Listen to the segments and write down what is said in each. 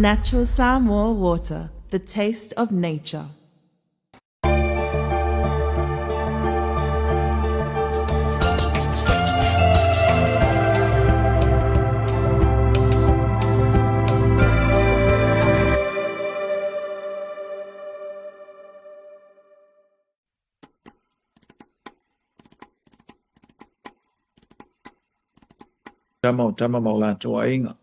Natural Samoa water, the taste of nature. Tama o tama ma o latou aiga.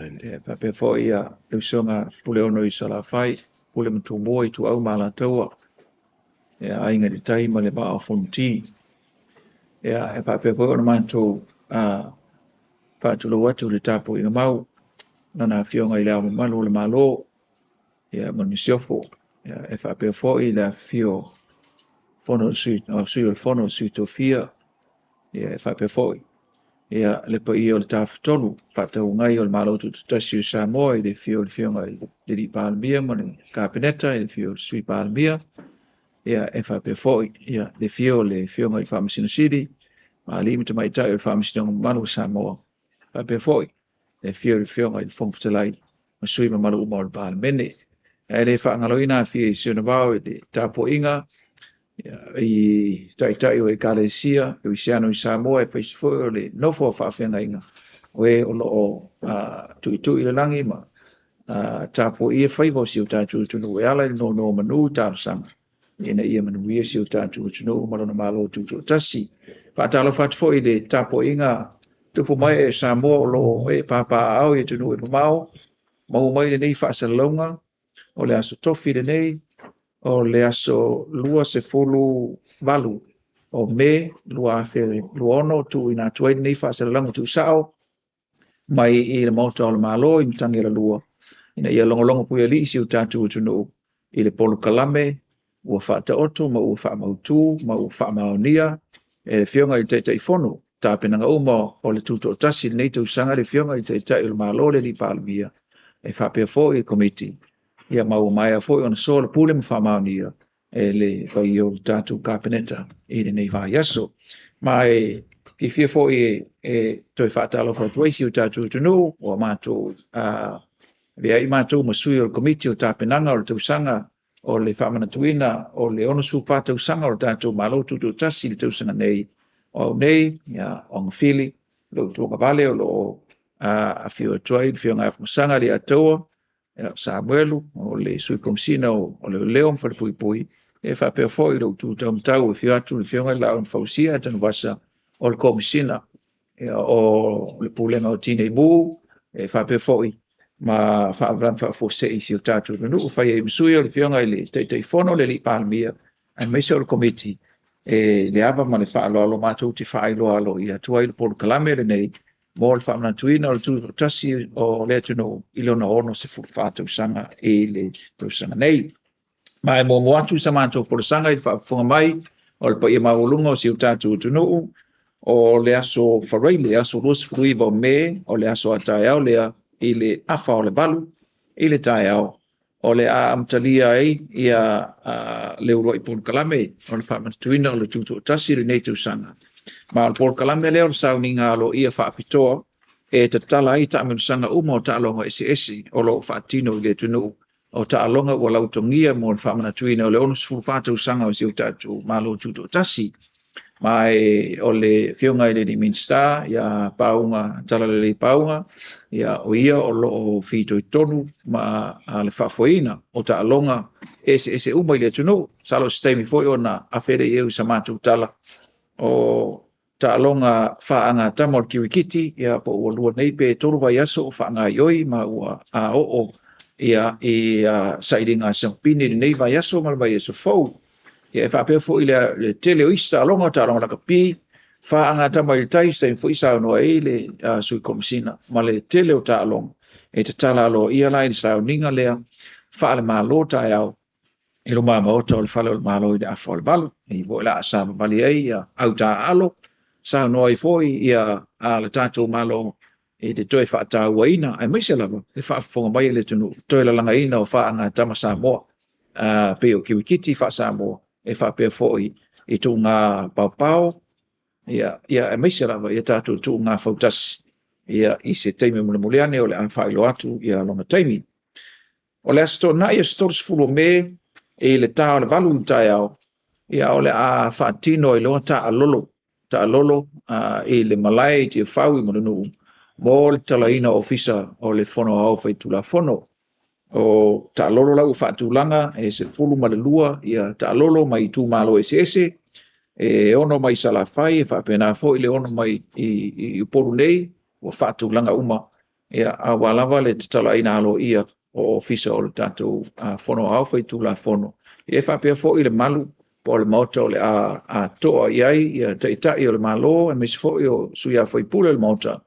E faapea foi ia le usoga Puleono i Salafai, Pule ma Tumua i Tuau ma Alataua, e aiga i le tai ma le vaa o Fonoti. Ia, e faapea foi ona matou faatulou atu i le tapuaiga mau, lana afioga i le Ao Mamalu o le Malo, ia, ma le Masiofo. Ia, e faapea foi le afifio o Fono o le Sui, o Sui o le Fono o le Sui Tofia, ia, e faapea foi ia le paia o le Tafatolu faatauagai o le Malo Tutoatasi o Samoa i le afio o le Afioga i le Alii Palemia ma le Kapeneta, i le afio o le Sui Palemia, ia, e faapea foi ia le afio o le Afioga i le Faamasino Sili ma alii ma tamaitai o le Faamasinoga Mamalu o Samoa, faapea foi le afio o le Afioga i le Fofoga Fetalai ma sui usufono mamalu uma o le Palemene. Ae le faagaloina afia i si ona vao i le tapuaiga i taitai o Ekalesia Kerisiano i Samoa, e faisi foi o le nofo a faafeagaiga o e o lo o tuitui i le lagi ma tapuaia faiva o si o tatou atunuu e ala i le nonomanu i talosaga ina ia manuia si o tatou atunuu ma lona Malo Tutoatasi. Faatalofa atu foi i le tapuaiga tupu mai e Samoa o lo o e papaaao i atunuu e mamao, maua mai lenei faasalalauga o le aso tofi lenei, o le aso 28 o Me 2026, tuuina atu ai lenei faasalalauga tuusao mai i le Maota o le Malo i Matagialalua, ina ia logologo puialii si o tatou atunuu i le polokalame ua faataoto ma ua faamautu ma ua faamaonia e le Afioga i le Taitaifono tapenaga uma o le Tutoatasi i lenei tausaga, le Afioga i le Taitai o le Malo, le Alii Palemia, e faapea foi le Komiti, ia ma ua maea foi ona soa le pule ma faamaonia e le paia o le tatou Kapeneta i lenei vaiaso. Ma e fiafia foi e toe faatalofa atu ai si o tatou atunuu, ua matou avea ai matou ma sui o le Komiti o Tapenaga o le tausaga o le faamanatuina o le 64 tausaga o le tatou Malo Tutoatasi i le tausaga nei. O au nei, ia, o Agafili, lou tuagavale o lo o afio atu ai le Afioga ia Afamasaga Alii-Atoa, ia, Samuelu, o le Sui Komesina o Leoleo ma Falepuipui, e faapea foi lou tu taumatau e afio atu le Afioga i le Laau na Fausia Tanuvasa o le Komesina, ia, o le Pulega o Tinei Mu, e faapea foi ma faalavelave faafuasei i si o tatou atunuu, fai ai ma sui o le Afioga i le Taitaifono, le Alii Palemia, aemaise o le Komiti, e le ava ma le faaaloalo matou te faailoa aloaia atu ai le polokalame lenei mo le faamanatuina o le tutoatasi o le atunuu i lona 64 tausaga i le tausaga nei. Ma e muamua atu sa matou folasaga i le faafofoga mai o le paia maualuga o si o tatou atunuu, o le aso Faraile, aso 29 o Me, o le aso a taeao lea i le 7:30 i le taeao, o le a amatalia ai ia le uluai polokalame o le faamanatuina o le tutoatasi i lenei tausaga. Ma o le polokalame lea o le sauniga aloaia faapitoa e tatala ai taamilosaga uma o taaloga eseese o lo o faatino i le atunuu, o taaloga ua lautogia mo le faamanatuina o le 64 tausaga o si o tatou Malo Tutoatasi. Ma e o le Afioga i le Alii Minisita ia Pauga Talalelei Pauga, ia, o ia o lo o fitoitonu ma le faafoeina o taaloga eseese uma i le atunuu. Masalo o se taimi foi ona afe lea i ai o sa matou tala o taaloga faagatama o le kirikiti, ia, po ua lua nei pe tolu vaiaso o faagaoioi ma ua oo ia i sailiga a Siamupini i lenei vaiaso ma le vaiaso fou. Ia, e faapea foi le, le tele o isi taaloga, taaloga lakapi, faagatama i le tai, se taimi foi saunoa ai le Sui Komesina ma le tele o taaloga e tatala aloaia la i le sauniga lea faale-Malo taeao i luma maota o le Fale o le Malo i le 7:30. E foi la a savavali ai ia au taaalo, saunoa ai foi ia a le tatou Malo i le toe faatauaina, aemaise lava le faafofoga mai a le atunuu, toe lalagaina o faagatama Samoa, pei o kirikiti faa-Samoa, e faapea foi i tuuga paopao, ia, ia aemaise lava ia tatou tuuga fautasi, ia, i se taimi mulimuli ane o le a faailoa atu ia lona taimi. O le Aso Toonai, aso 30 o Me, i le ta o le 8 i le taeao, ia o le a faatino ai loa taalolo, taalolo i le malae i Tiafau i Mulinuu mo le tatalaina o Ofisa o le Fono Aoao Faitulafono. O taalolo la ua faatulaga e 12 ia taalolo mai itumalo eseese, e 6 mai Salafai, e faapena foi le 6 mai i Upolu nei, ua faatulaga uma, ia, aua lava le tatalaina aloaia o Ofisa o le tatou Fono Aoao Faitulafono. Ia, e faapea foi le malu po o le Maota o le a atoa i ai ia Taitai o le Malo, aemaise foi o sui usufono o le Maota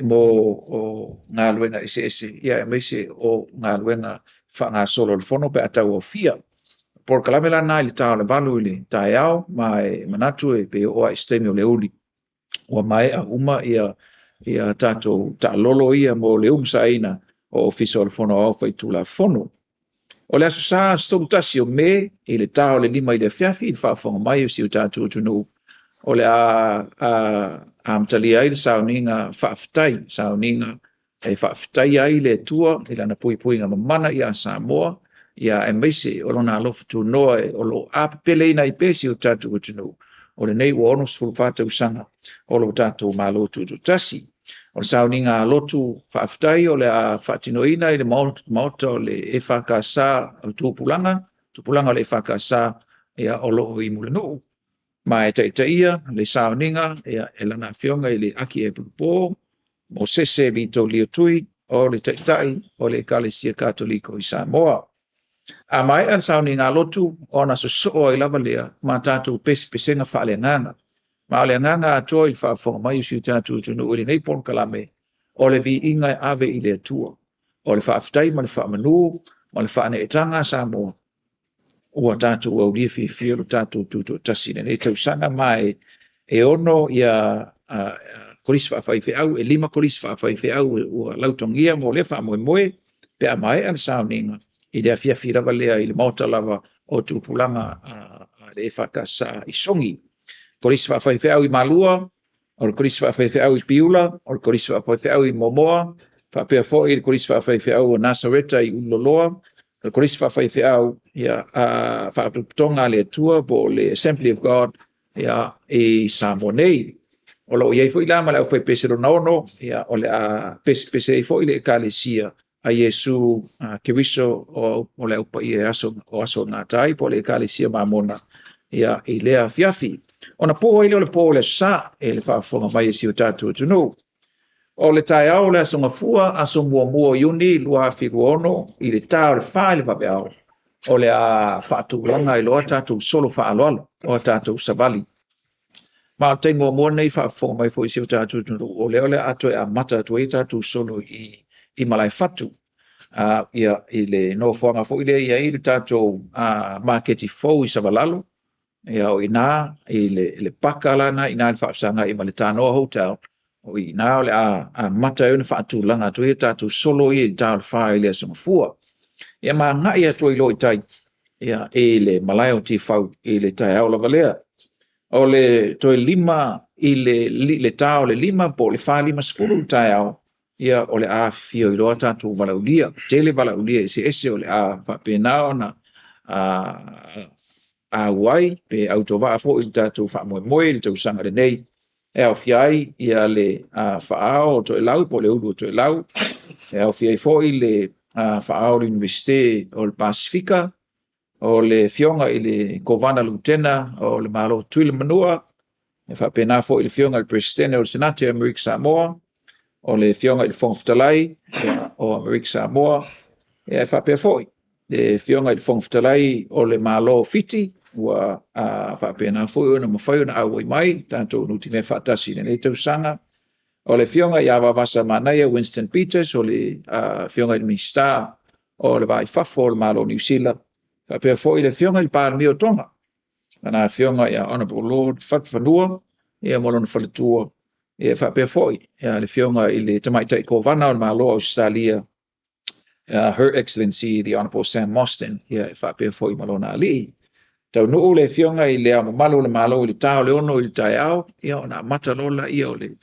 mo galuega eseese, ia aemaise o galuega faagasolo a le Fono pe a tauaofia. Polokalame la lena i le ta o le 8 i le taeao, ma e manatu e pe oo lava i se taimi o le aoauli ua maea uma ia tatou taalolo ia mo le umusaina o Ofisa o le Fono Aoao Faitulafono. O le Aso Sa, aso 31 o Me, i le ta o le 5 i le afiafi, i le faafofoga mai o si o tatou atunuu, o le a amatalia ai le sauniga faafetai, sauniga e faafetaia ai le Atua i lana puipuiga mamana ia Samoa, ia aemaise o lona alofa tunoa o lo o apepeleina ai pea si o tatou atunuu, o lenei ua 64 tausaga o lo tatou Malo Tutoatasi. O le sauniga lotu faafetai o le a faatinoina i le maota o le EFKS o Tupulaga, Tupulaga o le EFKS, ia, o lo o i Mulinuu, ma e taitaia le sauniga, ia, e lana afioga i le Akiepikopo Mosese Vitolia Tui, o le Taitai o le Ekalesia Katoliko i Samoa. A maea le sauniga lotu, ona sosoo ai lava lea ma tatou pesepesega faaleagaga. Ma o le agaga atoa i le faafofoga mai o si o tatou atunuu i lenei polokalame, o le viiga e ave i le Atua, o le faafetai ma le faamanu ma le faaneetaga a Samoa ua tatou aulia fiafia lo tatou tutoatasi i lenei tausaga. Ma e 6 ia kolisi faafaifeau, e 5 kolisi faafaifeau ua lautogia mo lea faamoemoe, pe a maea le sauniga i le afiafi lava lea i le maota lava o Tupulaga a le EFKS i Sogi. Kolisi faafaifeau i Malua, o le kolisi faafaifeau i Piula, o le kolisi faafaifeau i Moamoa, faapea foi le kolisi faafaifeau o Nasareta i Ululoloa, o le kolisi faafaifeau ia Faapotopotoga a le Atua po o le Assembly of God, ia, i Samoa nei. O lo o i ai foi la ma le aufaipese lona 6, ia, o le a pesepese ai foi le Ekalesia a Iesu Keriso o le Au Paia e aso, o aso gata ai, po o le Ekalesia Mamona, ia, i lea afiafi. Ona po ai lea o le po o le Aso Sa e le faafofoga mai e si o tatou atunuu. O le taeao o le Aso Gafua, aso 1 o Iuni 2026, i le ta o le 4 i le vaveao, o le a faatulaga ai loa tatou solo faaaloalo, o tatou savali. Ma o le taimi muamua lenei faafofoga mai foi si o tatou atunuu, o lea o le a toe amata atu ai tatou solo i Malaefatu, ia, i le nofoaga foi lea e i ai le tatou maketi fou i Savalalo, ia, o i ina i le paka la na i ina i le faafesagai ma le Tanoa Hotel, o i ina o le a amata ai ona faatulaga atu ai tatou solo ia i le ta o le 4 i le Aso Gafua. Ia, ma agai atu ai loa i tai, ia, i le malae o Tiafau i le taeao lava lea. O le toe 5 i le ta o le 5 po o le 4:50 le taeao, ia, o le a afifio ai loa tatou valaaulia, tele valaaulia eseese o le a faapena ona auai pe autovaa foi i le tatou faamoemoe i le tausaga lenei, e aofia ai ia le faaao o Toelau po o le ulu o Toelau, e aofia ai foi le faaao o le Iunivesite o le Pasifika, o le afioga i le Kovana Lutena o le Malo Tutuila Manua, e faapena foi le afioga i le Peresetene o le Senate o Amerika Samoa, o le afioga i le Fofoga Fetalai o Amerika Samoa, e faapea foi le afioga i le Fofoga Fetalai o le Malo o Fiti, Ua faapena foi ona mafai ona auai mai tatou nutimea faatasi i lenei tausaga. O le Afioga ia Vaovasa Manaia Winston Peters, o le Afioga i le Minisita o le Va i Fafo o le Malo o Niu Sila, faapea foi le Afioga i le Palemia o Tonga, lana Afioga ia Honourable Lord Fatufanua ma lona faletua, faapea foi le Afioga i le Tamaitai Kovana o le Malo o Ausetalia, Her Excellency the Honourable Sam Mostyn, e faapea foi ma lona alii. Taunuu le Afioga i Le Ao Mamalu o le Malo i le ta o le 6 i le taeao, ona amata loa lea o le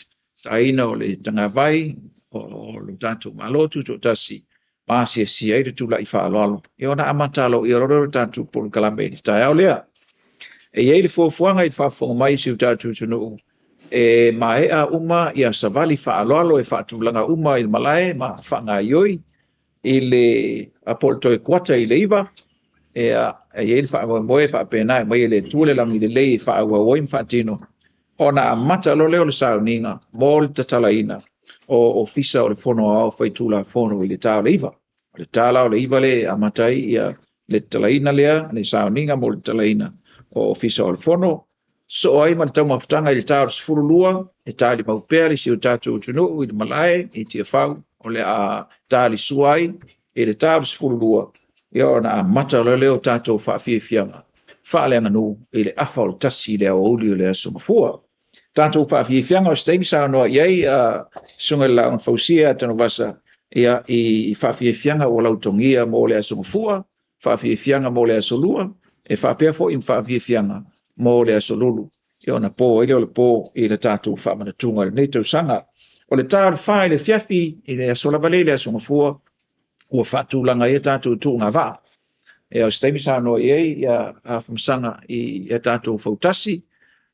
taina o le tagavai o le tatou Malo Tutoatasi ma asiasia ai le tulai faaaloalo, ona amata aloaia loa lea o le tatou polokalame i le taeao lea. E i ai le fuafuaga i le faafofoga mai a si o tatou atunuu, e maea uma savali faaaloalo e faatulaga uma i le malae ma faagaoioi i le po o le toe 8:45. E i ai le faamoemoe e faapena e aumai e le Atua le lagi lelei e faaauau ai ma faatino, ona amata loa lea o le sauniga mo le tatalaina o Ofisa o le Fono Aoao Faitulafono i le ta o le 9. O le ta la o le 9 lea e amata ai le tatalaina lea, le sauniga mo le tatalaina o Ofisa o le Fono. Sosoo ai ma le taumafataga i le ta o le 12, e talimau pea le si o tatou atunuu i le malae i Tiafau, o le a talisua ai i le ta o le 12, ona amata loa lea o tatou faafiafiaga faaleaganuu i le 1:30 i le aoauli o le Aso Gafua. Tatou faafiafiaga o se taimi saunoa i ai Susuga i le Laau na Fausia ia Tanuvasa i faafiafiaga ua lautogia mo le Aso Gafua, faafiafiaga mo le Aso Lua, e faapea foi ma faafiafiaga mo le Aso Lulu, ona po ai lea o le po i le tatou faamanatuga i lenei tausaga. O le ta o le 4 i le afiafi i le aso lava lea i le Aso Gafua, ua faatulaga ai a tatou tuugavaa. O se taimi saunoa i ai Afamasaga i a tatou fautasi,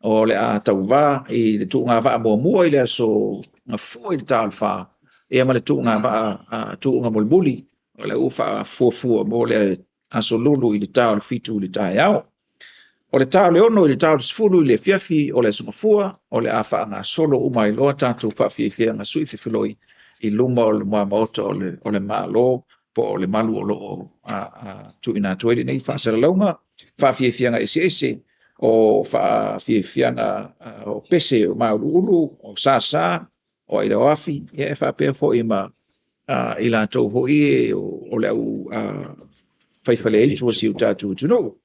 o le a tauva i le tuugavaa muamua i le Aso Gafua i le ta o le 4, ma le tuugavaa tuuga mulimuli o lea ua faafuafua mo le Aso Lulu i le ta o le 7 i le taeao. O le ta o le 6 i le ta o le 10 i le afiafi o le Aso Gafua, o le a faagasolo uma ai loa tatou faafiafiaga suifefiloi i luma o le muamaota o le Malo po o le malu o lo o tuuina atu ai lenei faasalalauga, faafiafiaga eseese o faafiafiaga o pese o mauluulu, o sasa, o ailaoafi, e faapea foi ma i latou foi o le au faifaleaitu o si o tatou atunuu.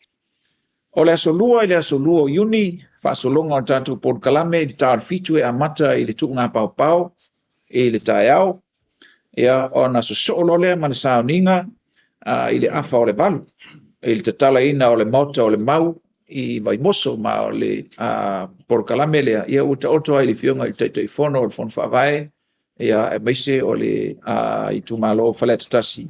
O le Aso Lua i le aso 2 o Iuni, faasologa o le tatou polokalame i le ta o le 7 e amata i le tuuga paopao i le taeao, ona sosoo loa lea ma le sauniga i le 7:30 i le tatalaina o le Maota o le Mau i Vaimoso, ma o le polokalame lea ua taoto ai le Afioga i le Taitaifono o le Fono Faavae, aemaise o le itumalo o Faleata 1,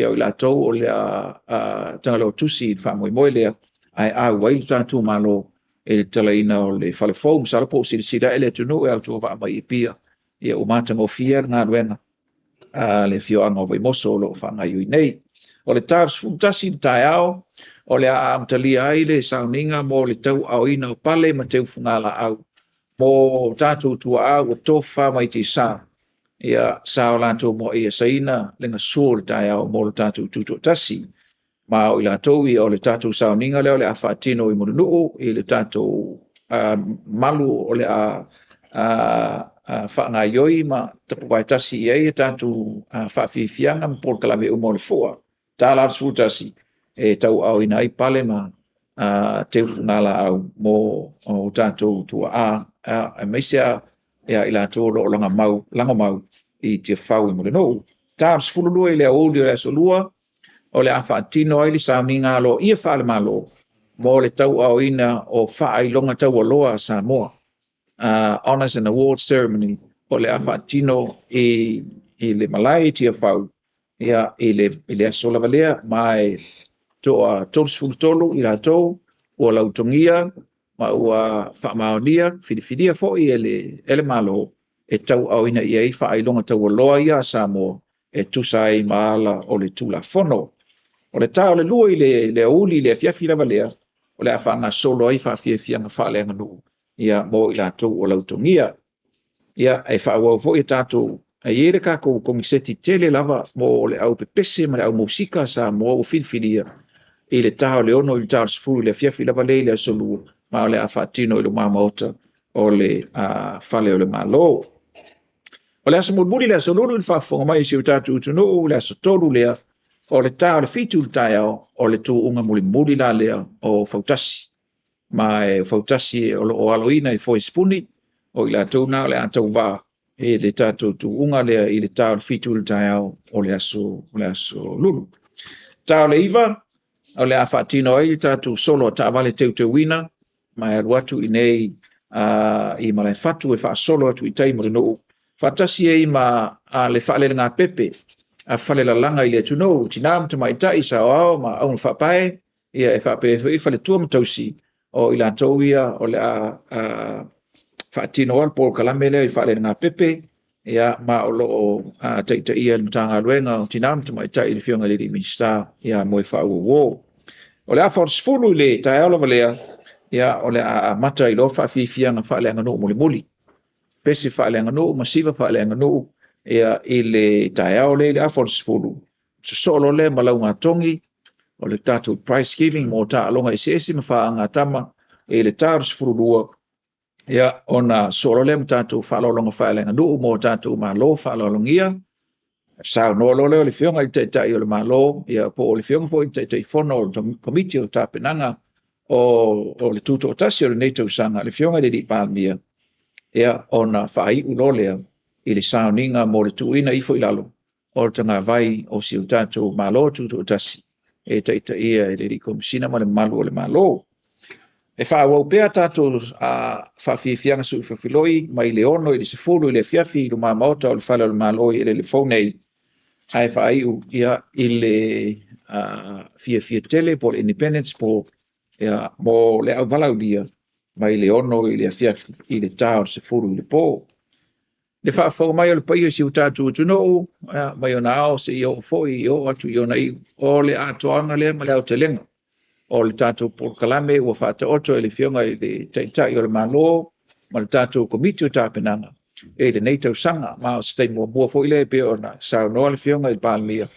o i latou o le a tagaloa tusi i le faamoemoe lea, ae auai le tatou Malo i le tatalaina o le fale fou. Masalo po o silasila ane le atunuu e autovaa mai i Apia, ua matagofie le galuega a le afioaga o Vaimoso o lo o faagaoioi nei. O le ta o le 11 i le taeao, o le a amatalia ai le sauniga mo le tauaaoina o pale ma teufugalaau mo tatou tuaa ua tofafa mai tiasa, sa o latou muai asaina le gasu o le taeao mo le tatou tutoatasi. Ma o i latou ia o le tatou sauniga lea o le a faatino i Mulinuu i le tatou malu o le a faagaoioi ma tapuvaetasi i ai tatou faafiafiaga ma polokalame uma o le fua. Ta la o le 11 e tauaaoina ai pale ma teufugalaau mo tatou tuaa, aemaise i latou o lo o lagomau i Tiafau i Mulinuu. Ta o le 12 i le aoauli o le Aso Lua, o le a faatino ai le sauniga aloaia faale-Malo mo le tauaaoina o faailoga taualoa a Samoa, Honors and Awards Ceremony, o le a faatino i le malae i Tiafau i le aso lava lea, ma e toa 33 i latou ua lautogia ma ua faamaonia filifilia foi e le Malo e tauaaoina i ai faailoga taualoa ia a Samoa e tusa ai ma ala o le Tulafono. O le ta o le 2 i le aoauli i le afiafi lava lea, o le a faagasolo ai faafiafiaga faaleaganuu mo i latou ua lautogia. E faaauau foi tatou, e i ai le tatou komiseti tele lava mo le au pepese ma le au musika a Samoa ua filifilia. i le ta o le 6 i le ta o le 10 i le afiafi lava lea i le aso Lua, ma o le a faatino i luma maota o le fale o le Malo. O le aso mulimuli, le aso Lulu i le faafofoga mai i si o tatou atunuu, le aso 3 lea, o le ta o le 7 i le taeao, o le tuuga mulimuli la lea o Fautasi. Ma e Fautasi o lo o aloina i foe sipuni, o i latou na o le a tauvā i le tatou tuuga lea i le ta o le 7 i le taeao o le aso Lulu. Ta o le 9, o le a faatino ai le tatou solo a taavale teuteuina, ma e alu atu i nei i Malaefatu e faasolo atu i tai ma le nuu, faatasi ai ma le faalelegāpepe a falelalaga i le atunuu, tina ma tamaitai, saoao ma augafaapae, ia e faapea foi faletua ma tausi, o i latou ia o le a faatino ai le polokalame lea i faalelegāpepe, ia, ma o lo o taitaia e le Matagaluega o Tina ma Tamaitai le Afioga i le Minisita ia Moefaauouo. O le afa o le 10 i le taeao lava lea, ia, o le a amata ai loa faafiafiaga faaleaganuu mulimuli. Pese faaleaganuu ma siva faaleaganuu, ia, i le taeao lea i le afa o le 10, sosoo loa lea ma laugatogi o le tatou prize giving mo taaloga eseese ma faagatama i le ta o le 12, ia, ona sosoo loa lea ma tatou faaaloaloga faaleaganuu mo tatou malo faaaloalogia. Saunoa loa lea o le Afioga i le Taitai o le Malo, ia, po o le Afioga foi i le Taitaifono o le Komiti o Tapenaga o le Tutoatasi o lenei tausaga, le Afioga i le Palemia, ia, ona faaiu loa lea i le sauniga mo le tuuina ifo i lalo o le tagavai o si o tatou Malo Tutoatasi e taitaia e le Komesina ma le mamalu o le Malo. E faaauau pea tatou faafiafiaga sui filofiloi mai le 6 i le 10 i le afiafi i luma maota o le fale o le Malo i Elele Fou nei, ae faaiu ia i le fiafia tele po o le Independence po ia, mo le auvalaulia mai le 6 i le afiafi i le ta o le 10 i le po. Le faafofoga mai o le paia i si o tatou atunuu, mai ona ao seia oo foi i oo atu i ona iu, o le atoaga lea ma le aotelega o le tatou polokalame ua faataoto e le Afioga i le Taitai o le Malo ma le tatou Komiti o Tapenaga i lenei tausaga. Ma o se taimi muamua foi lea e pei ona saunoa le Afioga i le Palemia,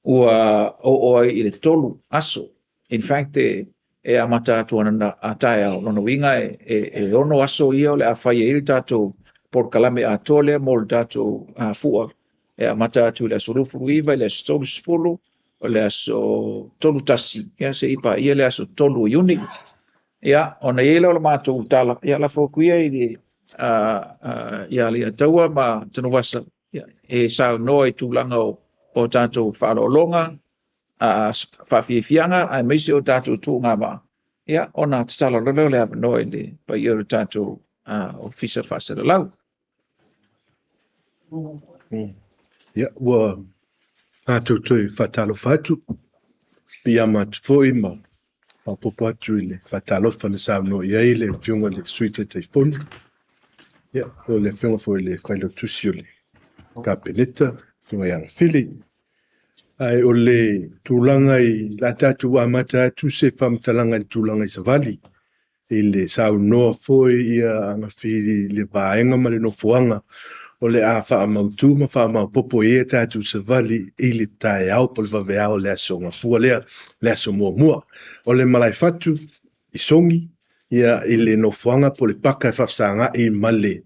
ua oo ai i le 3 aso. In fact, e amata atu ana taeao, lona uiga e 6 aso ia o le a fai ai le tatou polokalame atoa lea mo le tatou fua, e amata atu i le aso 29 i le aso 30, o le aso 31, ia seia paia le aso 3 o Iuni. Ia, ona i ai lea o le matou tala, ia lafo atu ia i le ia Leiataua ma Tanuvasa, ia, e saunoa i tulaga o tatou faaaloaloga, faafiafiaga, aemaise o tatou tuugavaa, ia, ona tatala loa lea o le avanoa i le paia o le tatou Ofisa Faasalalau. Ia, ua tatou toe faatalofa atu, piiama atu foi ma faaopoopo atu i le faatalofa na saunoa i ai le Afioga i le Sui Taitaifono, ia, po o le Afioga foi i le Failautusi o le Kapeneta, Afioga ia Fili. Ae o le tulaga i la tatou amata atu se faamatalaga i le tulaga i Savali, i le saunoa foi ia Agafili i le vaega ma le nofoaga o le a faamautu ma faamaopoopo i ai a tatou savali i le taeao po o le vaveao o le aso Gafua lea, le aso muamua. O le Malaefatu i Sogi, ia, i le nofoaga po o le paka e faafesaga'i ma le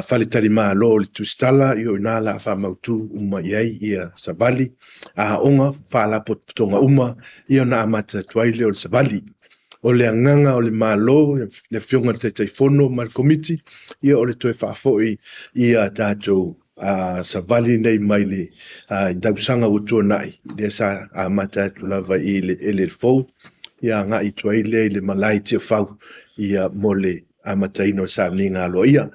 faletalimalo o le Tusitala, i o ina la faamautu uma i ai ia savali, aoga, faalapotopotoga uma, ia ona amata atu ai lea o le savali. O le agaga o le Malo, le Afioga i le Taitaifono ma le Komiti, ia o le toe faafoi ia tatou savali nei mai le tausaga ua tuanai, lea sa amata atu lava i le eleele fou, ia agai atu ai lea i le malae i Tiafau, ia mo le amataina o le sauniga aloaia.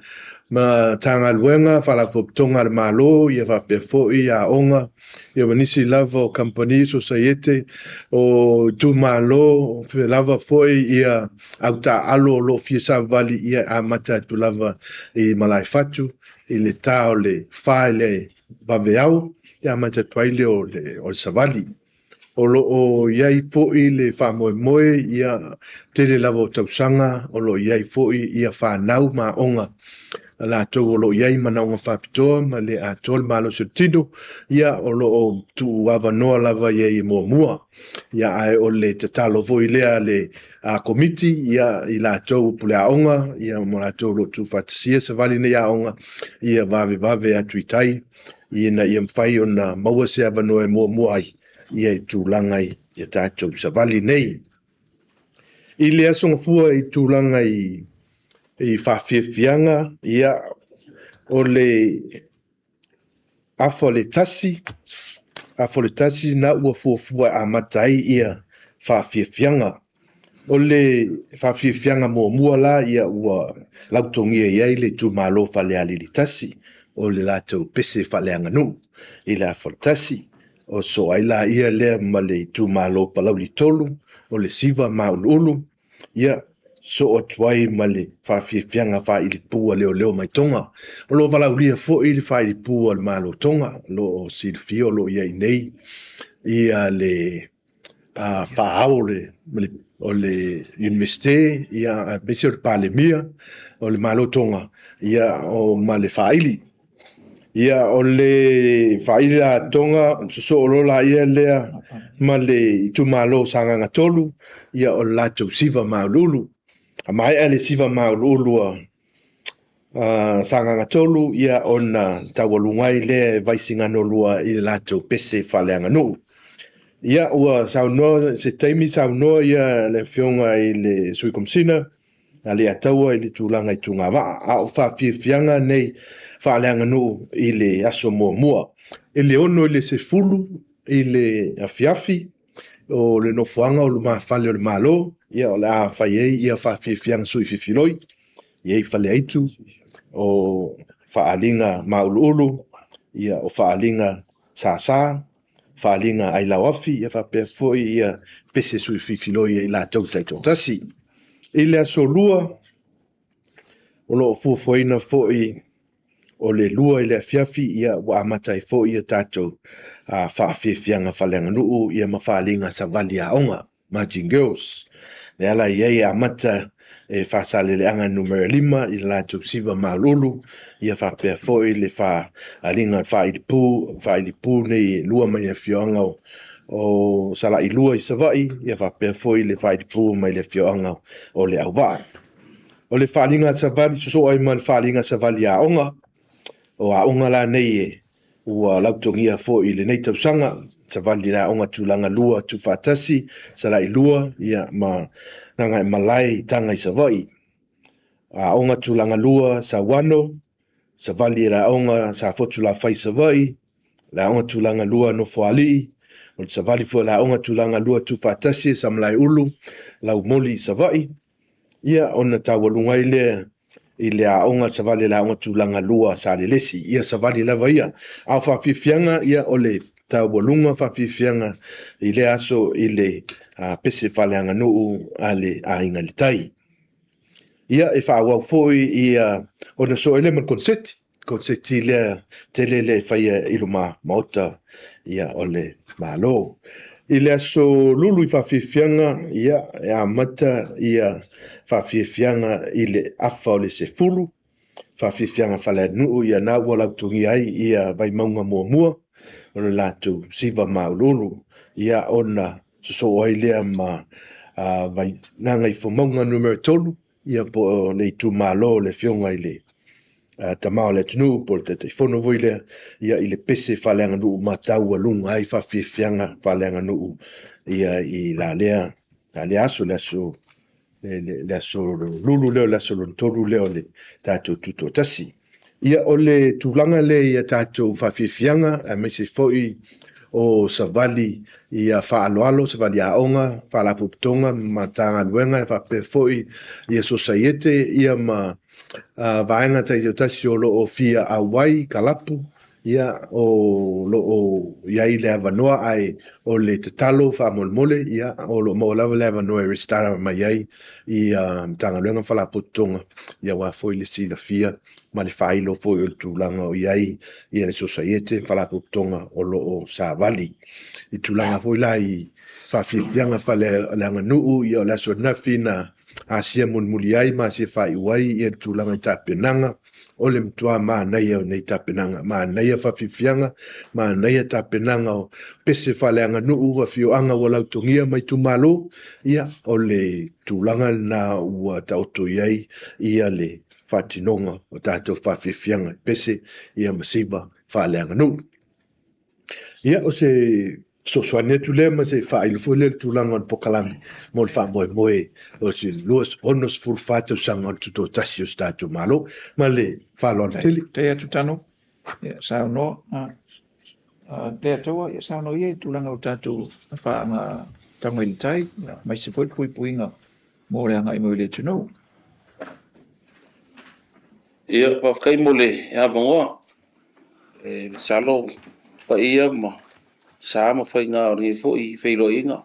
Ma Matagaluega, Faalapotopotoga a le Malo, ia faapea foi aoga, ia ma nisi lava o kamupani, sosaiete, o itumalo, o fea lava foi ia au taaalo o lo o fia savali, ia amata atu lava i Malaefatu, i le ta o le 4 i le vaveao, ia amata atu ai lea o le savali. O lo o i ai foi le faamoemoe, ia tele lava o tausaga, o lo o i ai foi ia fanau ma aoga. latou o lo o i ai manaoga faapitoa ma le atoa le malosi o le tino, ia, o lo o tuuavanoa lava i ai e muamua. Ia, ae o le tatalo foi lea a le Komiti, ia, i latou pule aoga, ia, ma latou o lo o tuufaatasia savali nei aoga, ia vavevave atu i tai, ina ia mafai ona maua se avanoa e muamua ai, ia, i tulaga i ia tatou savali nei. I le Aso Gafua i tulaga i faafiafiaga, ia, o le afa o le 1, afa o le 1 na ua fuafua e amata ai ia faafiafiaga. O le faafiafiaga muamua la, ia, ua lautogia i ai le itumalo Falealili 1, o le latou pese faaleaganuu i le afa o le 1. O so ai la ia lea ma le itumalo Palauli 3, o le Siva Mauluulu, ia, soo atu ai ma le faafiafiaga faailipu a leoleo mai Toga. O lo o valaaulia foi le faailipu a le Malo Toga, o lo o silafia o lo o i ai nei ia le faaao o le Universite, ia, aemaise o le Palemia o le Malo Toga, ia, o ma le faaili. Ia, o le faaili la Toga, sosoo loa la ia lea ma le itumalo Sagaga 3, ia, o le latou Siva Mauluulu. A maea le Siva Mauluulu a Sagaga 3, ia, ona taualuga ai lea e Vaisigano 2 i le latou pese faaleaganuu. Ia, ua saunoa se taimi saunoa ia le afioga i le Sui Komesina a le Ataua i le tulaga i tugavaa, a o faafiafiaga nei faaleaganuu i le aso muamua. I le 6 i le 10 i le afiafi o le nofoaga o lumafale o le Malo, ia, o le a fai ai ia faafiafiaga sui fifiloi, i ai Faleaitu, o faaaliga Mauluulu, ia, o faaaliga Sasa, faaaliga Ailauafi, ia faapea foi ia pese sui fifiloi i latou taitoatasi. I le aso 2, o lo o fuafuaina foi o le 2 i le afiafi, ia, ua amata ai foi ia tatou faafiafiaga faaleaganuu, ia, ma faaaliga savali aoga, Marching Girls. Le ala i ai amata e Faasaleleaga numera 5 i le latou Siva Mauluulu, ia faapea foi le faaaliga faailipu nei 2 mai afioaga o Sala'i 2 i Savaii, ia faapea foi le faailipu mai le afioaga o le Auvaa. O le faaaliga savali sosoo ai ma le faaaliga savali aoga, o aoga la nei e ua lautogia foi i lenei tausaga, savali le aoga tulaga 2 tuufaatasi, Sala'i 2, ia, ma Gagaemalae i Taga i Savaii. Aoga tulaga 2 Sauano, savali le aoga Safotu Lafai Savaii, le aoga tulaga 2 Nofoalii, o le savali foi le aoga tulaga 2 tuufaatasi Samalaeulu, Laumoli i Savaii, ia, ona taualuga ai lea i le aoga savali le aoga tulaga 2 Salelesi, ia savali lava ia. A o faafiafiaga, ia, o le taualuga faafiafiaga i le aso i le pese faaleaganuu a le Aiga i le Tai. Ia, e faaauau foi ia ona soo ai lea ma le konseti. Konseti lea tele lea e faia i luma maota, ia, o le Malo. I le aso Lulu i faafiafiaga, ia, e amata ia faafiafiaga i le afa o le 10, faafiafiaga faaleaganuu, ia, na ua lautogia ai ia Vaimauga muamua, o le latou Siva Mauluulu, ia, ona sosoo ai lea ma Gagaifomauga numera 3, ia, po o le itumalo o le afioga i le tama o le atunuu, po o le Taitaifono foi lea, ia, i le pese faaleaganuu ma taualuga ai faafiafiaga faaleaganuu, ia, i la lea aso, le aso le aso Lulu lea, o le aso lona 3 lea o le tatou tutoatasi. Ia, o le tulaga lea ia tatou faafiafiaga, aemaise foi o savali ia faaaloalo, savali aoga, faalapotopotoga, Matagaluega, e faapea foi ia sosaiete, ia, ma vaega taitoatasi o lo o fia auai kalapu, ia, o lo o i ai le avanoa, ae o le tatalo faamolemole, ia, o lo o maua lava le avanoa e resitala mai ai i Matagaluega faalapotopotoga, ia, aua foi le silafia ma le faailo foi o le tulaga o i ai ia le sosaiete faalapotopotoga o lo o savali. I tulaga foi la i faafiafiaga faaleaganuu, ia, o le aso ananafi na asia mulimuli ai ma asia faaiu ai ia le tulaga i tapenaga. O le matua manaia o nei tapenaga, manaia faafiafiaga, manaia tapenaga o pese faaleaganuu, afioaga ua lautogia ma itumalo, ia, o le tulaga lena ua taoto i ai ia le faatinoga o tatou faafiafiaga i pese ia ma siva faaleaganuu. Ia, o se fesoasoani atu lea ma se faailo foi lea i le tulaga o le pokalame mo le faamoemoe o se 64 tausaga o le tutoatasi o se tatou Malo. Ma le faaaloalo tele. Te atu tanu, ia saunoa. Lea taua, ia saunoa ia i tulaga o tatou faaga tauga i le tai, mai se foi puipuiga mo le agai mai i le atunuu. Ia, faafetai mo le avanoa. E masalo paia ma sa ma faiga o lenei foi feiloaiga,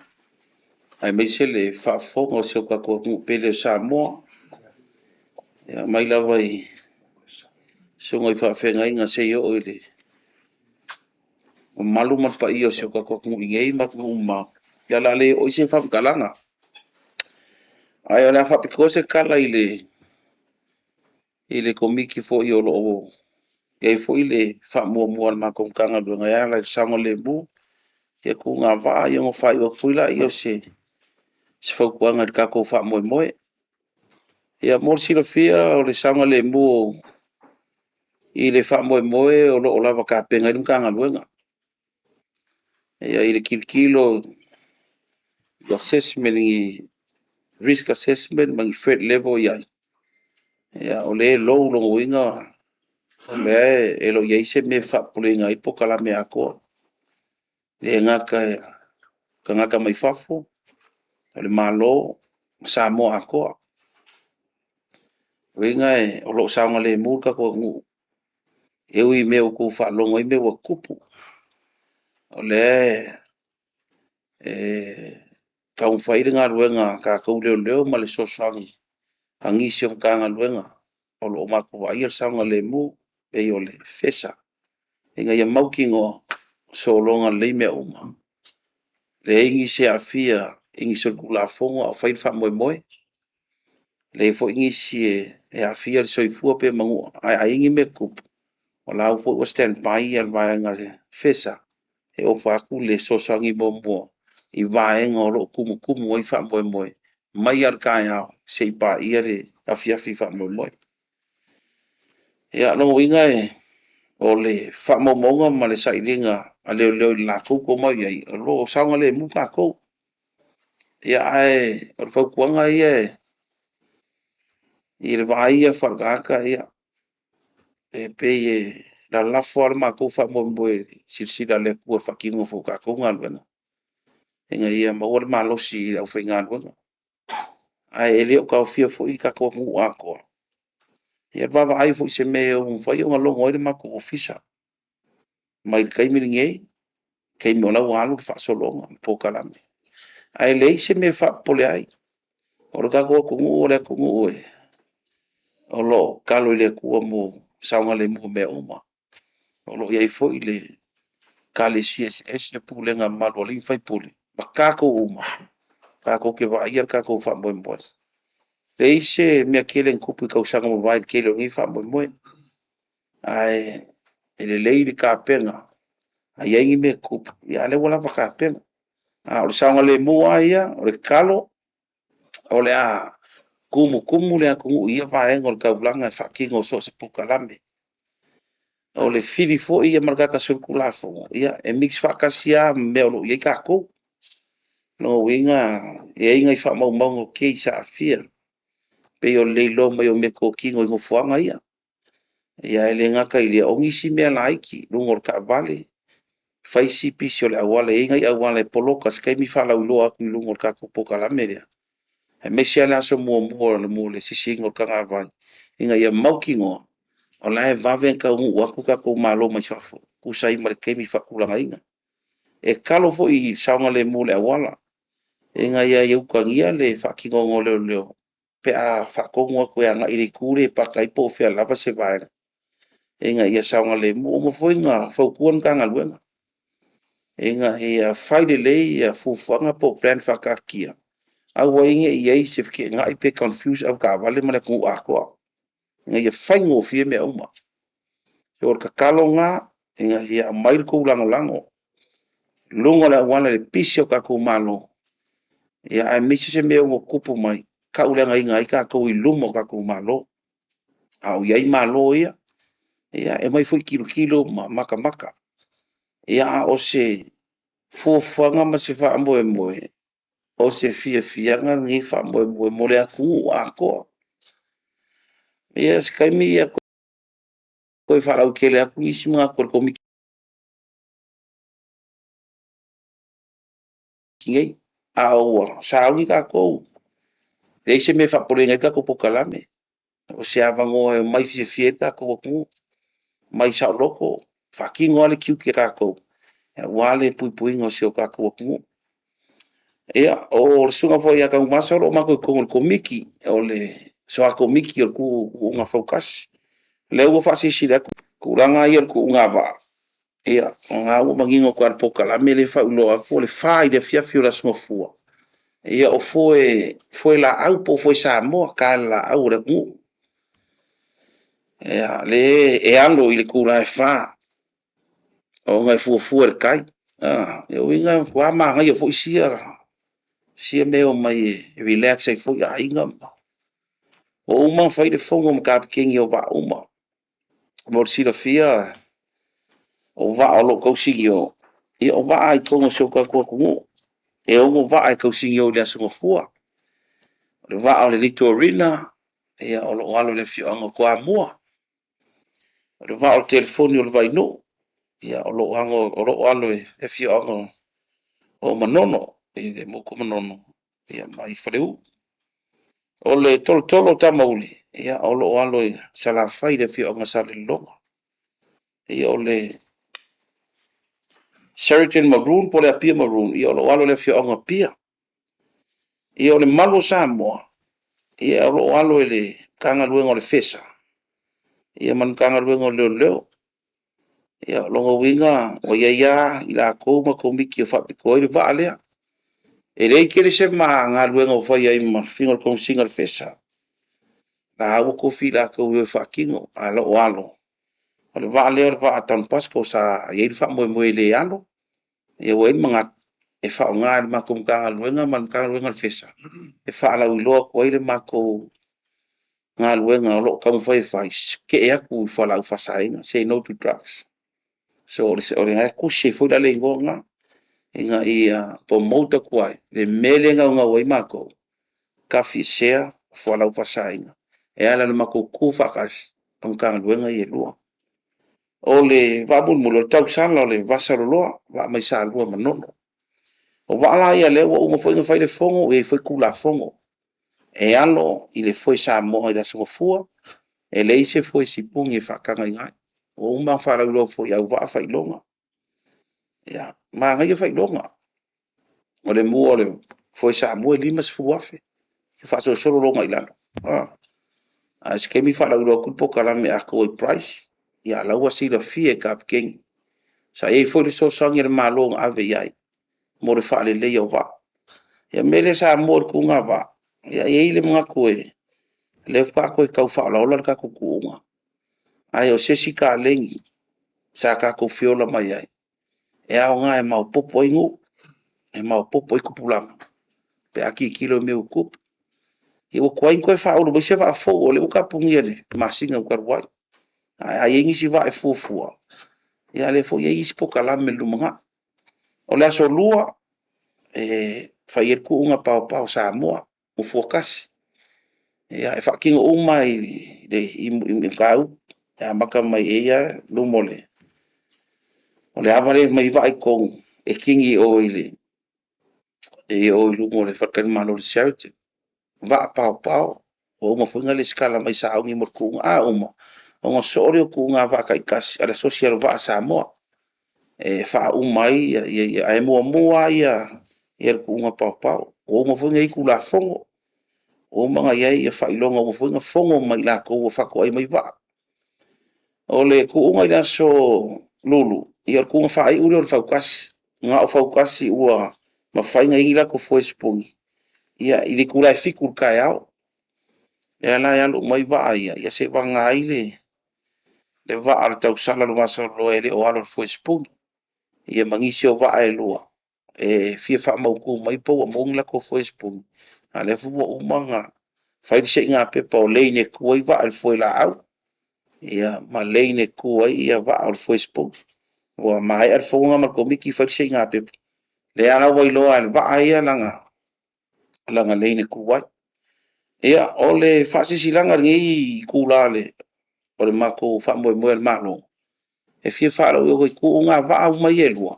aemaise le faafofoga o si o tatou atunuu pele o Samoa. Ia, mai lava i susuga i faafeagaiga seia oo i le mamalu ma le paia o si o tatou atunuu i nei ma atunuu mamao. Ia, o le a le oo i se faamatalaga. Ae o le a faapitoa se tala i le komiti foi o lo o i ai foi le faamuamua a le matou Matagaluega e ala i le saogalemu, ia tugavaa, ia ona faaiu atu foi lea o se fautuaga i le tatou faamoemoe. Ia, mo le silafia o le saogalemu i le faamoemoe o lo o lava tapena ai le Matagaluega. Ia, i le tilotilo i assessment, i risk assessment ma ni threat level i ai, ia, o lea e low lona uiga o lea e lo o i ai se mea e faapopoleina ai le polokalame atoa. Le gata e tagata mai fafo, o le Malo, ma Samoa atoa. Uiga o lo o saogalemu le tatou atunuu. E ui i mea ua outou faalogo ai mea ua tupu, o lea e taumafai le galuega a tatou leoleo ma le fesoasoani a nisi o Matagaluega o lo o matou vaaia le saogalemu, pei o le FESA, ina ia mautinoa sologa lelei mea uma. Leai nisi e aafia i nisi o le Tulafono a o fai le faamoemoe. Leai foi nisi e aafia le soifua pe manua. Ae a i ai ni mea tutupu, o la foi ua stand by le vaega a le FESA e ofa atu le fesoasoani muamua i vaega o lo o tumutumu ai faamoemoe mai lava i le taeao seia paia le afiafi faamoemoe. Ia, lona uiga o le faamaumauga ma le sailiga a leoleo i le latou tomai i ai, o lo o saogalemu tatou. Ia, ae o le fautuaga ia i le vaai ia faale-tagata, ia, e pei e lalafo lava le matou faamoemoe i le silasila a le Atua i le faatinoga foi o tatou galuega, ina ia maua le malosi i le aufaigaluega. Ae le o taofia foi tatou atunuu atoa. Ia vaavaai foi i se mea e ono mafai ona logo ai le matou ofisa mai le taimi lenei, taimi o la ua alu le faasologa, le polokalame. Ae leai se mea e faapopole ai. O le tatou atunuu o le atunuu o lo o tatalo i le Atua mo saogalemu o mea uma. O lo o i ai foi le Ekalesia eseese, le pulega mamalu a alii ma faipule, ma tatou uma, tatou te vaaia le tatou faamoemoe. Leai se mea tele na tupu i tausaga ua mavae i le tele o nei faamoemoe. Ae e lelei le tapena, a i ai ni mea tutupu, ia a o lea ua lava tapena. A o le saogalemu lava ia, o le tatalo, o le a tumutumu le atunuu i ia vaega o le taulaga e faatino so o se polokalame. O le fili foi ia ma le tagata solitulafono, ia e mix faatasi lava ma mea o lo o i ai tatou. Lona uiga, e i ai nai faamaumauga o case aafia, pei o le le iloa mai o meatotino i nofoaga ia. Ia e le gata i lea, o nisi mea laiti, luga o le taavale, fai si pisi o le auala, e i ai nai auala e poloka se taimi faalauiloa atu i luga o le tatou polokalame lea. Aemaise lava le aso muamua mo le sisiina o le tagavai, ina ia mautinoa, o la e vave ona taunuu atu tatou Malo mai fafo, tusa ai ma le taimi faatulagaina. E tatalo foi i le saogalemu o le auala, ina ia utagia le faatinoga o leoleo, pe a faatonu atu e agai i le itu lea e paka ai po o fea lava se vaega, ina ia saogalemu. Ua uma foi ona fautua le Matagaluega, ina ia fai lelei ia fuafuaga po o plan faataatia, aua ai ne i i ai se feteenai pe confuse avetaavale ma le atunuu atoa. ina ia faigofie mea uma. So o le tatalo lena ina ia aumai le tou lagolago i luga o le auala i le pisi o tatou Malo, ia aemaise se mea e ono tupu mai, tauleagaina ai tatou i luma o tatou Malo. A o i ai Malo ia, ia e omai foi tilotilo ma matamata. Ia a o se fuafuaga ma se faamoemoe, o se fiafiaga lenei faamoemoe mo le atunuu atoa. Ia se taimi ia toe faalautele atu nisi manatu o le Komiti nei, a ua sauni tatou, leai se mea e faapopoleina ai le tatou polokalame. O se avanoa e omai fiafia ai le tatou atunuu, mai saoloto, faatino lava le tiute o tatou aua le puipuiga o si o tatou atunuu. Ia, o le susuga foi ia Tanuvasa o lo o matou i totonu o le Komiti, o le soa Komiti o le Tuuga Fautasi. O lea ua faasilasila atu tulaga ia o le tuuga vaa, ia, o lena ua manino atu lava i le polokalame lea e faauiloa atu, o le 4 i le afiafi o le Aso Gafua, ia o foe, foe laau po o foe Samoa, ta le laau o le atunuu. Ia, le e alo i le itula e 4, ona e fuafua e le tai. Ah, e uiga, ua manaia foi sia, sia mea o mai e relax ai foi aiga. Ma ua uma ona fai le fono ma kapeteni o vaa uma. Mo le silafia, o vaa o lo o tausinio, ia o vaa i totonu o si o tatou atunuu. E 6 vaa e tausinio i le Aso Gafua. O le vaa o le Litorina, ia o lo o alo i le afioaga o Toamua. O le vaa o le telefoni o le Vainuu, ia o lo o alo, o lo o alo i le afioaga o Manono, i le motu o Manono, ia mai Faleu. O le tolotolo o Tamauli, ia o lo o alo i Salafai i le afioaga o Salelologa. Ia o le Sheraton Maroon po o le Apia Maroon, ia o lo o alo i le afioaga o Apia. Ia o le Malu o Samoa, ia o lo o alo i le Matagaluega o le FESA, ia ma le Matagaluega o Leoleo. Ia o lona uiga, ua i ai lava i latou ma komiti o faapitoa ai le vaa lea. E leai tele se ma galuega o fai ai ma faiga o le Komesina o le FESA. La ua tofi i latou e o e faatino, a o lo o alo. O le vaa lea o le vaa a Don Bosco sa i ai le faamoemoe e le alo, ia ua i ai le manatu e faaaoga e le matou Matagaluega ma le Matagaluega o le FESA e faalauiloa atu ai le matou galuega o lo o taumafai e fai, tetee atu i fualaau faasaina, say no to drugs. So o le tusi ai foi la le igoa lena, ina ia promote atu ai le mea lea e naunau ai matou, tafiesea fualaau faasaina, e ala i le matou tutu faatasi o Matagaluega ia e lua. O le vaa mulimuli, o le tausala o le Vasaloloa, vaa mai Salua Manono. O vaa la ia lea ua uma foi ona fai le fono, e i ai foi Tulafono e alo i le foe Samoa i le Aso Gafua, e leai se foe sipuni e faatagaina ai. Ua uma ona faalauiloa foi i auvaa faailoga. Ia, manaia faailoga. O le mua o le foe Samoa e 50,000, e faasolosolo loa i lalo. Ah. A se taimi faalauiloa atu le polokalame atoa i price, ia la ua silafia e kapeteni. Sa i ai foi le fesoasoani a le Malo na ave i ai mo le faaleleia o vaa. Ia mea lea Samoa i le tuuga vaa, ia e i ai le manatu e lea faatoa toe tau faaolaola le tatou tuuga. Ae o se isi kalegi sa tatou feola mai ai, e aoga e maopoopo ai nuu, e maopoopo ai tupulaga, pe a tilotilo i mea ua tutupu. Ia ua tuai ona toe faaulu mai se vaa fou, o lea ua tapunia i le masina ua talu ai. Ae a i ai nisi vaa e fuafua, ia lea foi e i ai isi polokalame i le lumanai. O le aso lua, e fai ai le tuuga paopao Samoa, Nofoa tasi. Ia, e faatino uma i le mataupu, e amata mai i ia luma o le ava lea mai vaa i totonu, e kini o i le i o i luga o le faletalimalo o le Sheraton. Vaa paopao, ua uma foi ona resitala mai sauni mo le tuuga. A uma, ona soo lea o tuuga vaa taitasi a le Asosi o Vaa Samoa e faauma ai, ia, ae muamua ia le tuuga paopao. Ua uma foi ona i ai Tulafono, ua uma ona i ai ia faailoga, ua uma foi ona fono mai latou ua faatoai mai vaa. O le tuuga i le aso Lulu, ia o le tuuga faaiu lea o le fautasi. Na o fautasi ua mafai ona i ai ni latou foe sipuni, ia i le itula e 7 i le taeao. Lea la e alu uma ai vaa ia, ia seivagana ai le vaa o le tausala o le vasaloloa e le o alo i le foe sipuni. Ia ma nisi o vaa e lua e fia faamautu mai po ua maua ni latou foe sipuni, a o lea foi ua uma ona fai le saiga pepa o lane e tu ai vaa i le foe laau, ia ma lane e tu ai vaa o le foe sipuni. Ua maea le fono lena ma le Komiti fai le saiga pepa, lea la ua iloa e le vaa ia lana lane e tu ai. Ia, o le faasilasilaga i lenei itula o le matou faamoemoe a le Malo, e fia faalauiloa i tuuga vaa uma ia e lua,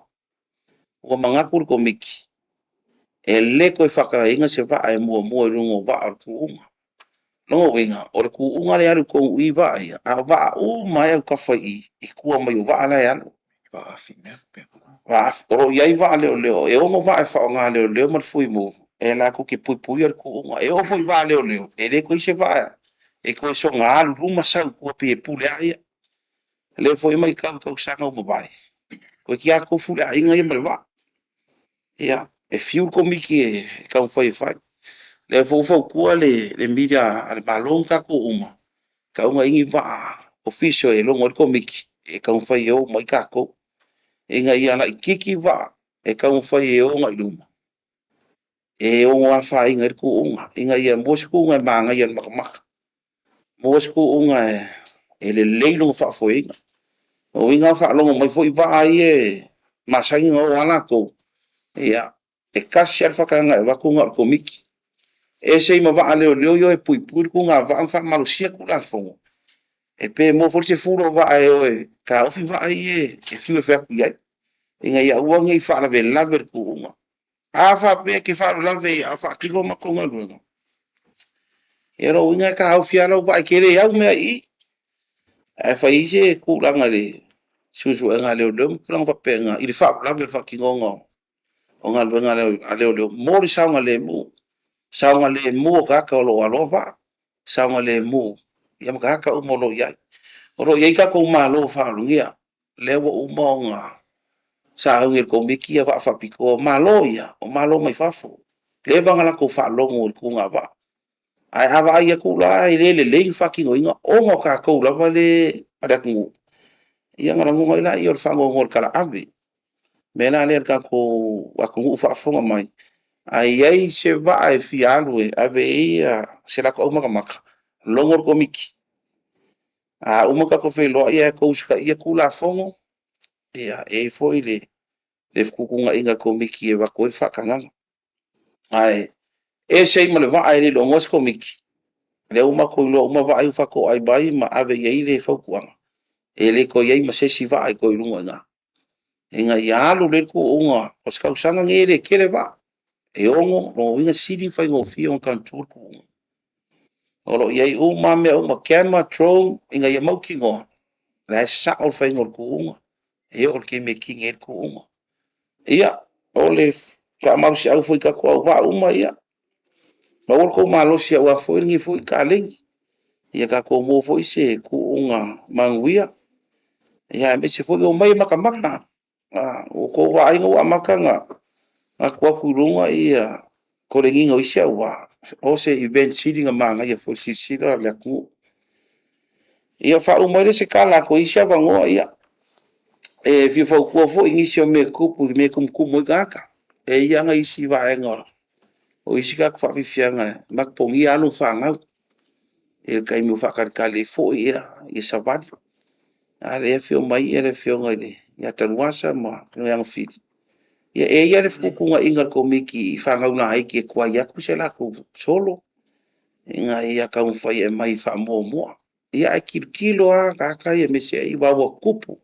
ua manatu le Komiti, e le toe faatagaina se vaa e muamua i luga o vaa o le tuuga. Lona uiga, o le tuuga lea e alu i totonu i i vaa ia, a o vaa uma e autafa i i, i tua mai o vaa la e alu. O lo o i ai vaa leoleo, e 6 vaa e faaaoga e leoleo ma le fuimu, e latou te puipuia le tuuga. E oo foi i vaa leoleo, e le toe i ai se vaa e toe soona alu i luma sau i tua pei e pule lava ia. O lea foi e matau i tausaga ua mavae, toeitiiti lava tofu le aiga ia ma le vaa. Ia, e fiu le Komiti e taumafai e fai. O lea foi ua fautua le media a le Malo ma tatou uma, tatau ona i ai ni vaa official e logo ai le Komiti e taumafai e o uma ai tatou, ina ia laitiiti vaa e taumafai e o agai i luma, e ono afaina ai le tuuga, ina ia maua se tuuga e manaia i le matamata, maua se tuuga e lelei lona faafoeina. O uiga a faalogo mai foi vaa ia e masani ona o lava latou, ia, e tasi lava le faatagaga e avatu na o le Komiti. E ese ai ma vaa leoleo ia e o e puipui le tuuga vaa ma faamalosia Tulafono, e pe maua foi le 10 o vaa e o e taofi vaa ia e fiu e fai atu i ai, ina ia aua ne i faalavelave le tuuga. A faapea e te faalavelave a o faatino a matou galuega, ia lona uiga e taofi lava lau vaa e te le au mea i i. Ae fai ai se tulaga i le suesuega a leoleo ma tulaga faapena i le faalavelave o le faatinoga o galuega a leoleo mo le saogalemu. Saogalemu o tagata o lo o aloa vaa, saogalemu ia ma tagata uma o lo o i ai. O lo o i ai tatou malo faalogia, lea ua uma ona sauni e le Komiti ia vaa faapitoa. Malo ia, o malo mai fafo. Leva ona latou faalogo i le tuga vaa. Ae a vaai atu la e le lelei le faatinoina ona o tatou lava le a le atunuu, ia ona lagona ai lea o le faanoanoa i le talaave. O le mea la lea le tatou atunuu faafofoga mai, a i ai se vaa e fia alu e ave i ai se latou aumatamata, logo le Komiti. A uma tatou feiloai ae tou usitaia Tulafono, ia, e i ai foi le fetuutuunaiga a le Komiti e avatu ai le faatagaga. Ae ese ai ma le vaa e le logoa se Komiti, lea ua matou iloa uma vaa ia ua faatoai mai ma ave i ai le fautuaga, e le toe i ai ma se isi vaa e toe i luga i ina. Ina ia alu lelei le tuuga o se tausaga lenei e le tele vaa, e 6, lona uiga e sili ona faigofie ona control le tuuga. O lo o i ai uma lava mea uma, camera, drone, ina ia mautinoa, o la e sao le faiga o le tuuga, e oo i le taimi e kini ai le tuuga. Ia, o le faamalosiau foi i tatou auvaa uma, ia, maua le tou malosi aua foi lenei foi kalegi. Ia tatou maua foi se tuuga manuia, ia aemaise foi omai e matamata. Ua outou vaaiga ua amata ona atu atu i luga ia koleniga o isi auvaa, o se event sili ona manaia foi i le silasila a le atunuu. Ia faauma ai le se tala a toe i ai se avanoa, ia, e fia fautua foi i nisi o mea e tupu i mea e tumutumu ai tagata. E i ai lava isi vaega o isi tagata faafiafiaga e mapogia alo ma fanau i le taimi o faatalitali ai foi ia savali. A lea e afio mai le afioga ia Tanuvasa ma le afioga ia Agafili. Ia e i ai le fetuutuunaiga a le Komiti i fanau laiti e tuai atu se latou solo ina ia taumafai e aumai faamuamua. Ia ae tilotilo lava tagata ia aemaise ai aua ua tupu.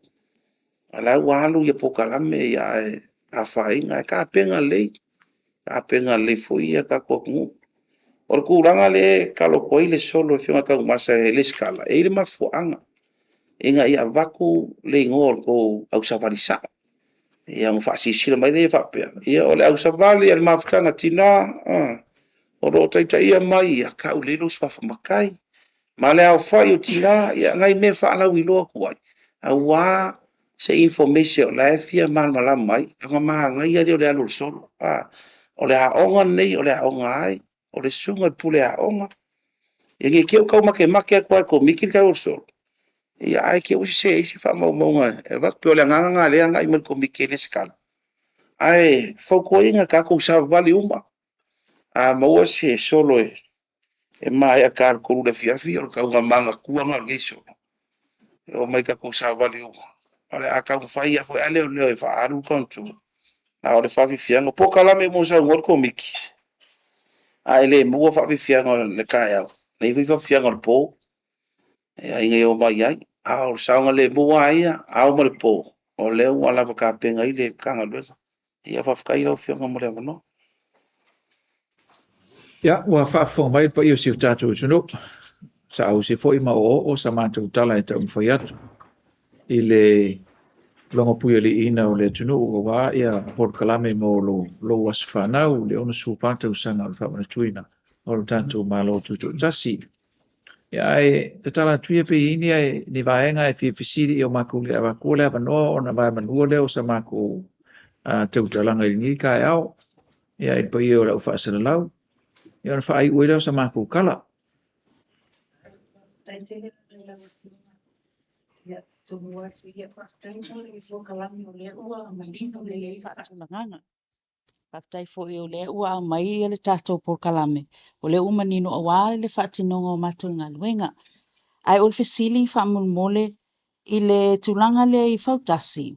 A o la ua alu ia polokalame ia ae afaina, ae tapena lelei, tapena lelei foi ia le tatou atunuu. O le tulaga lea e tatalo atu ai le solo i le afioga ia Tanuvasa e resitala, e i ai le mafuaaga ina ia avatu le igoa o le tou ausavali sao. Ia ona faasilasila mai lea faapea, ia o le ausavali a le mafutaga tina, o lo o taitaia mai ia tau lelei lou suafa matai, ma le aofai o tina, ia nai mea faalauiloa atu ai, aua se information o la e fia malamalama ai, ona manaia lea o le alu o le solo. O le aoga lenei, o le aoga ai, o le susuga i le pule aoga. Ia ne i te i ua tau makemake atu lava e le Komiti le tau o le solo, ia ae te i ua sese ai se faamaumauga e avatu. Pei o le agaga lena o lea e agai mai i le Komiti e lesitala. Ae fautuaina tatou savavali uma, a maua se solo e maea ta i le 3 i le afiafi, o le tauga matua lena o lenei solo, e omai tatou savavali uma. O le a taumafai lava foi a leoleo e faaalu le control, a o le faafiafiaga, o polokalame uma ua saunoa le Komiti, a e le maua faafiafiaga o le taeao, e i ai foi faafiafiaga o le po ina ia omai ai. A o le saogalemu lava ia, ao ma le po, o lea ua lava tapena ai le Matagaluega. Ia faafetai lau Afioga mo le avanoa. Ia, ua faafofoga mai le paia o si o tatou atunuu, saausi foi ma oooo sa matou tala e taumafai atu i le logopuialiiina o le atunuu aua ia polokalame mo lou aso fanau, le 64 tausaga o le faamanatuina o le tatou Malo Tutoatasi. Ia, ae tatala atu ia pe i ai ni vaega e fia fesili i o matou le avatua le avanoa ona vaemanua lea o sa matou tautalaga i lenei taeao. Ia, i le paia o le au faasalalau, ia ona faaiu ai lea o sa matou tala. Faatulagaga. Faafetai foi o lea ua aumai le tatou polokalame, o lea ua manino aua le faatinoga o matou galuega. Ae o le fesili faamolemole i le tulaga lea i fautasi,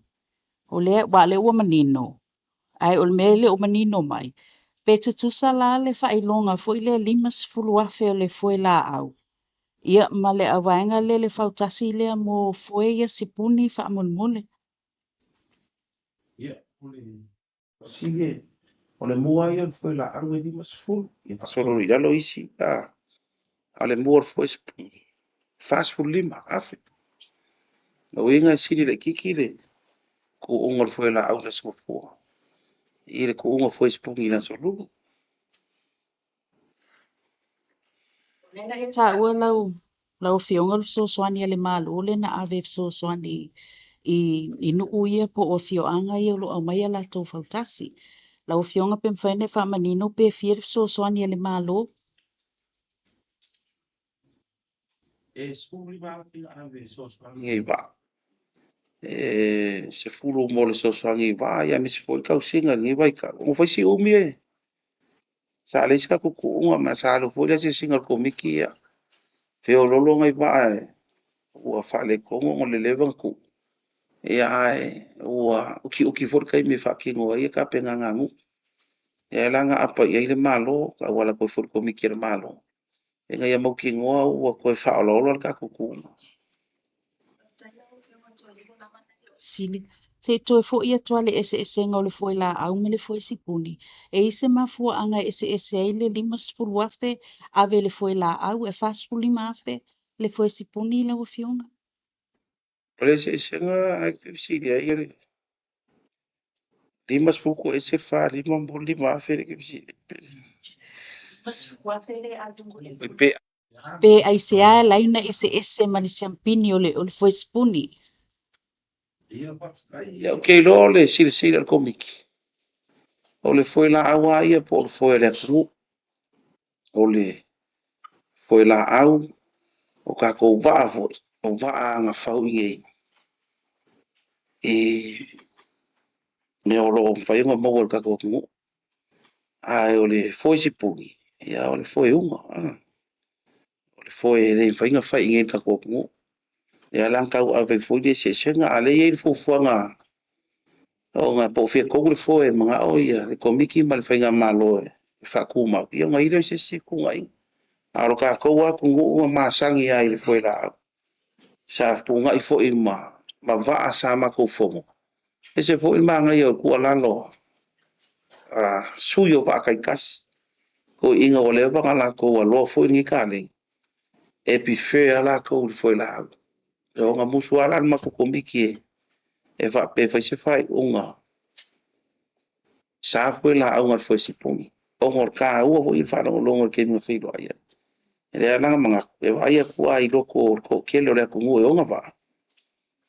o lea, aua o lea ua manino, ae o le mea e le o manino mai, pe tutusa la le faailoga foi lea 50,000 o le foe laau, ia ma le vaega lea le fautasi lea mo foe ia sipuni faamolemole. Ia, o le fesili e, o le mua ia o le foe laau e 50, ia faasolo i lalo isi, a o le mua o le foe sipuni, 45,000. O lona uiga e sili laitiiti le tuuga o le foe laau i le Aso Gafua i le tuuga o foe sipuni i le Aso Lulu. O lea na e taua lau lau Afioga o le fesoasoani a le Malo lea na ave e fesoasoani i nuu ia po o afioaga ia o lo o aumai a latou fautasi. Lau Afioga pe mafai ona e faamanino pe fia le fesoasoani a le Malo? E 15,000 na ave e fesoasoani ai i vaa. E 10 mo le fesoasoani i vaa, aemaise foi le tausiga i lenei vaitau. Ua fai si umi e sa leai se tatou tuuga, ma sa alu foi le asiasiga a le Komiti, ia feoloolo nai vaa ua faaletonu ona o le leva ona tuu. Ia ae ua utiuti foi le taimi e faatino ai tapenaga a nuu. Ia la na aapa i ai le Malo, tauala atu ai foi i le Komiti a le Malo, ina ia mautinoa ua toe faaolaola le tatou tuuga. Sili. Se i toe foi atu lava le eseesega o le foe laau ma le foe sipuni, e i ai se mafuaaga e eseese ai le 50,000 ave i le foe laau e 45,000 le foe sipuni lau Afioga? O le eseesega e te fesili ai o le 50 toese 45 mo le 5,000 le te fesili ai. Pe Pe aisea e ala ai ona eseese ma le siampini o le foe sipuni? Ia, ou te iloa o le silasila a le Komiti, o le foe laau lava ia po o le foe a le atunuu, o le foe laau, o tatou vaa foi, o vaa agafau i inei, i mea o lo o mafai ona maua e le tatou atunuu. Ae o le foe sipuni, ia o le foe uga, o le foe e le mafai ona fai i inei i le tatou atunuu. Ia la na tau ave ai foi le eseesega, a o lea e i ai le fuafuaga ona po o fea tonu le foe e manao ia le Komiti ma le Faigamalo e faatumau, ia ona i ai lea o se isi fetuunaiga. A o le tatou atunuu na masani lava i le foe laau. Sa fetuunai foi ma vaa sa matou fono. Ese foi le manaia o le tuualalo a sui o vaa taitasi. Toeaiina ua leva ona latou aloa foi lenei kalei, e prefer lava latou i le foe laau. Ona musu lava la le matou Komiti e faapea e fai se faaiuga sa foe laau na le foe sipuni. Ona o le taua foi le faalogologo i le taimi na feiloai ai. E lea la na manatu, e vaai atu lava i loko o le toatele o le atunuu e ona vaa,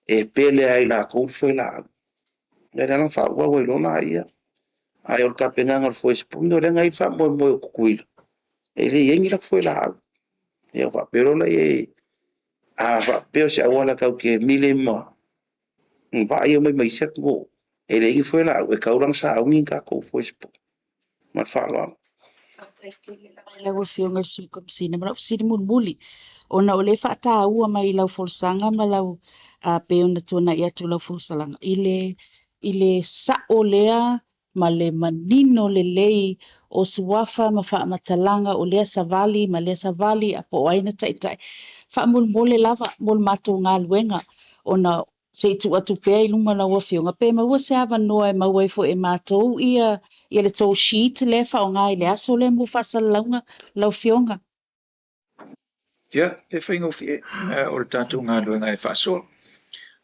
e pele ai latou le foe laau. Ia lea la na faaauau ai loa laia. Ae o le tapenaga o le foe sipuni, o lea na i ai le faamoemoe o Tutuila, e le i ai ni latou foe laau. Ia ona faapea loa lea, a faapea o se auala tatou te mile ma vaa ia omai ma isi atunuu, e leai ni foe laau, e tatau la ona sauni ni tatou foe sport. Ma le faaaloalo. Faafetai tele lava i lau Afioga i le Sui Komesina ma lau fesili mulimuli, ona o lea e faataua mai i lau folasaga ma lau pei ona tuanai atu lau folasaga i le sao lea ma le manino lelei o suafa ma faamatalaga o lea savali ma lea savali a po o ai na taitai. Faamolemole lava mo le matou galuega ona se i tuu atu pea i luma lau Afioga, pe maua se avanoa e maua ai foi e matou ia le tou sheet lea e faaaoga i le aso lea mo faasalalauga lau Afioga. Ia, e faigofie o le tatou galuega e faasoa.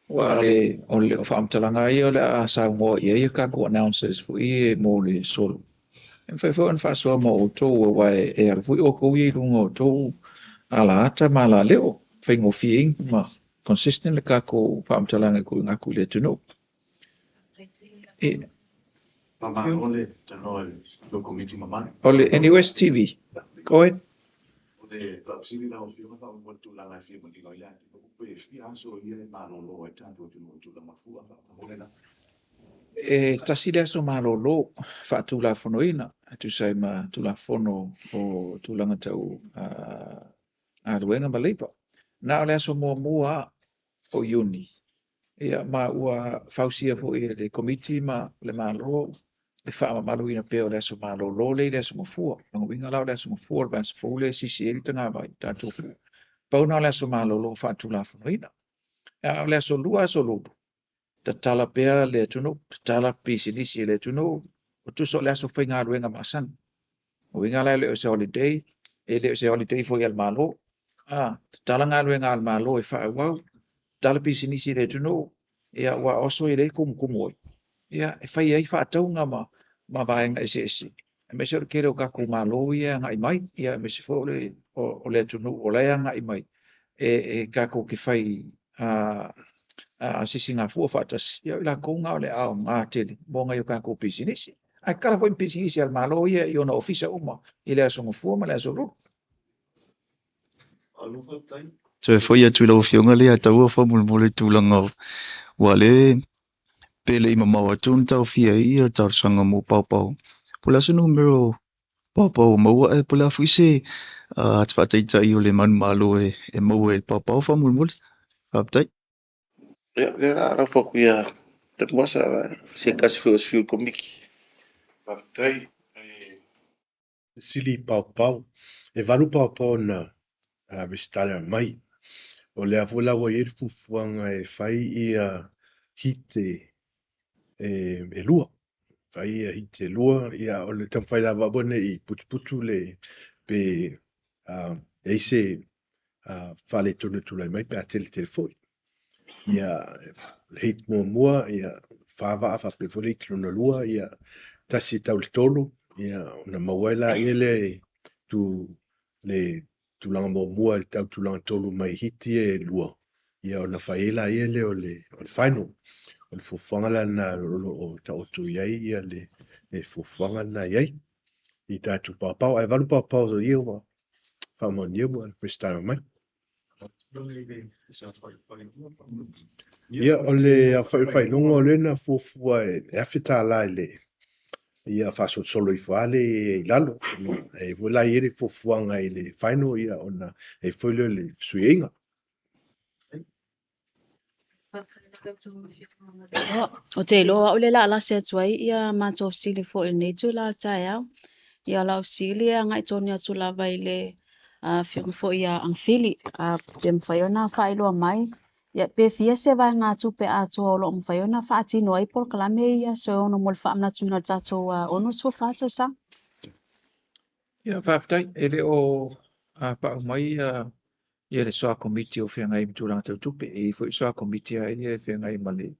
Aua o le faamatalaga lava ia o le a saunoa i ai a tatou announcers foi e mo le solo. E mafai foi ona faasoa ma outou aua e alu foi outou ia i luga o outou alaata ma alaleo. Faigofie ai ma consistent le tatou faamatalaga e tuuina atu i le atunuu. O le NUS TV. Go ahead. E tasi le aso malolo faatulafonoina e tusa ai ma Tulafono o Tulaga Tau Galuega ma Leipa. Na o le aso muamua o Iuni, ia ma ua fausia foi e le Komiti ma le Malo le faamamaluina pea o le aso malolo lea i le aso Gafua. O lona uiga la o le aso Gafua o le vaiaso fou lea e sisi ai le tagavai, tatou fua. Pau lena o le aso malolo faatulafonoina. A o le aso Lua, aso Lulu, tatala pea le atunuu, tatala pisinisi a le atunuu, o tusa o le aso faigaluega masani. O uiga la e le o se holiday, e le o se holiday foi a le Malo. Tatala galuega a le Malo e faaauau, tatala pisinisi a le atunuu, ia aua o aso ia lea e tumutumu ai, ia e fai ai faatauga ma vaega eseese, aemaise o le tele o tatou Malo ia e agai mai, ia aemaise foi o le atunuu o la e agai mai e tatou te fai asisigafua faatasi, ia o i latou na o le aoga tele mo nai o tatou pisinisi. Ae tatala foi ma pisinisi a le Malo ia i ona ofisa uma i le aso Gafua ma le aso Lulu. Toe foi atu i lau Afioga lea taua faamolemole i tulaga ua le pe le i mamao atu ona taofia ai ia talosaga mo paopao. Po o le a se numera o paopao ua maua ae po o le a foi se faataitai o le manumalo e maua i le paopao faamolemole. Faafetai. Ia, o lea o le a lafo atu ia Tanuvasa se tasi foi o sui o le Komiti. Faafetai. Sili paopao. E 8 paopao na resitala mai. O lea foi la ua i ai le fuafuaga e fai ia heat e lua. Fai ia heat e lua, ia o le taumafai lava aua ne i putuputu le pe e i ai se faaletonu e tulai mai pe a tele tele foi. Ia, le heat muamua, ia, fa vaa faapea foi le heat lona lua, ia, tasi e tau le tolu, ia, ona maua ai laia lea e tu le tulaga muamua i le tau tulaga tolu mai heat ia e lua, ia, ona fai ai laia lea o le, o le final. O le fuafuaga la lena o lo o taoto i ai ia le, le fuafuaga lena i ai i tatou paopao. Ae 8 paopao ia ua faamaonia ua resitala mai. Ia, o le faailoga o lea na fuafua e $1,000 i le ia faasolosolo ifo lava le i lalo. E foi la i ai le fuafuaga i le final ia ona e foi lea o le fesuiaiga. Ou te iloa o au lea o le a lasi atu ai ia matou fesili foi i lenei itula o le taeao. Ia o lau fesili e agai tonu atu lava i le afioga foi ia Agafili, pe mafai ona faailoa mai, ia pe fia se vaegatupe atoa o lo o mafai ona faatino ai polokalame ia aso e 6 mo le faamanatuina o le tatou 64 tausaga. Ia, faafetai. E le o pau mai ia le soa komiti o feagai ma tulaga tau tupe. E i ai foi soa komiti a ia e feagai ma le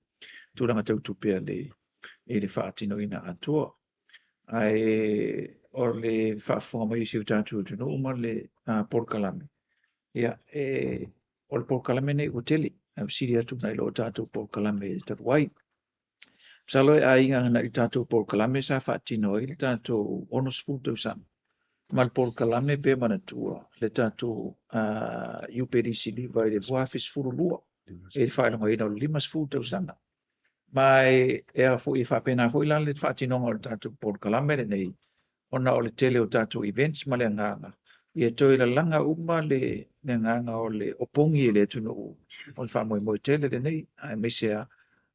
tulaga tau tupe a le i le faatinoina atoa. Ae o le faafofoga mai o si o tatou atunuu ma le polokalame, ia, o le polokalame nei ua tele, ae fesili atu nai lo tatou polokalame talu ai. Masalo e aiga agai i le tatou polokalame sa faatino ai le tatou 60 tausaga. Ma le polokalame pe manatua le tatou UPDC Liva i le 2012 i le faailogaina o le 50 tausaga. Ma e a foi e faapena foi la le faatinoga o le tatou polokalame lenei, ona o le tele o tatou events ma le agaga ia toe lalaga uma le agaga o le opogi e le atunuu o le faamoemoe tele lenei, aemaise lava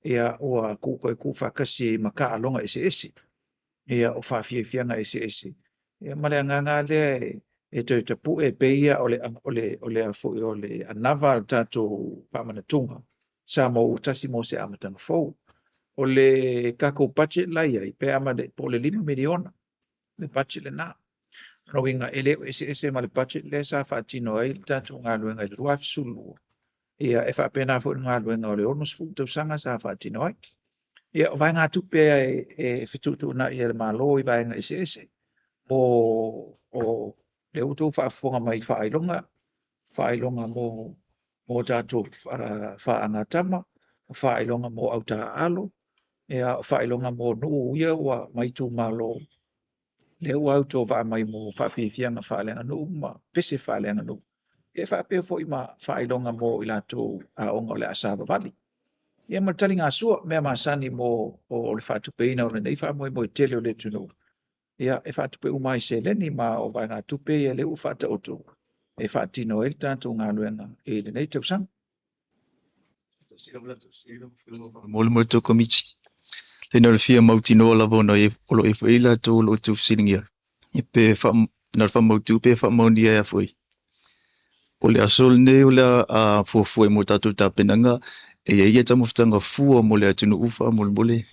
ia ua toe tuufaatasi ai ma taaloga eseese, ia o faafiafiaga eseese, ia ma le agaga lava lea e toe tapue e pei o le o le a foi o le anava a le tatou faamanatuga Samoa ua tasi mo se amataga fou. O le tatou budget la e i ai, pe a po o le $5 miliona le budget lena. O lona uiga e le o eseese ma le budget lea sa faatino ai le tatou galuega i le 2012, ia e faapena foi le galuega o le 60 tausaga sa faatino ai. Ia, o vaegatupe e fetuutuunai e le Malo i vaega eseese mo o lea ua outou faafofoga mai i faailoga, faailoga mo tatou faagatama, o faailoga mo autaaalo, ia o faailoga mo nuu ia ua ma itumalo lea ua autovaa mai mo faafiafiaga faaleaganuu ma pese faaleaganuu, e faapea foi ma faailoga mo i latou aoga o le a savavali. Ia ma le taligasua, mea masani mo o le faatupeina o lenei faamoemoe tele o le atunuu, ia e faatupe uma lava i seleni ma o vaegatupe ia lea ua faataoto e faatino ai le tatou galuega i lenei tausaga. Mo le matou Komiti, le na o le fia mautinoa lava ona o lo o i ai foi latou o lo o tuufesiligia pe na o le faamautu pe faamaonia ea foi. O le aso lenei o le a fuafua mo tatou tapenaga e i ai ia taumafataga fua mo le atunuu faamolemole.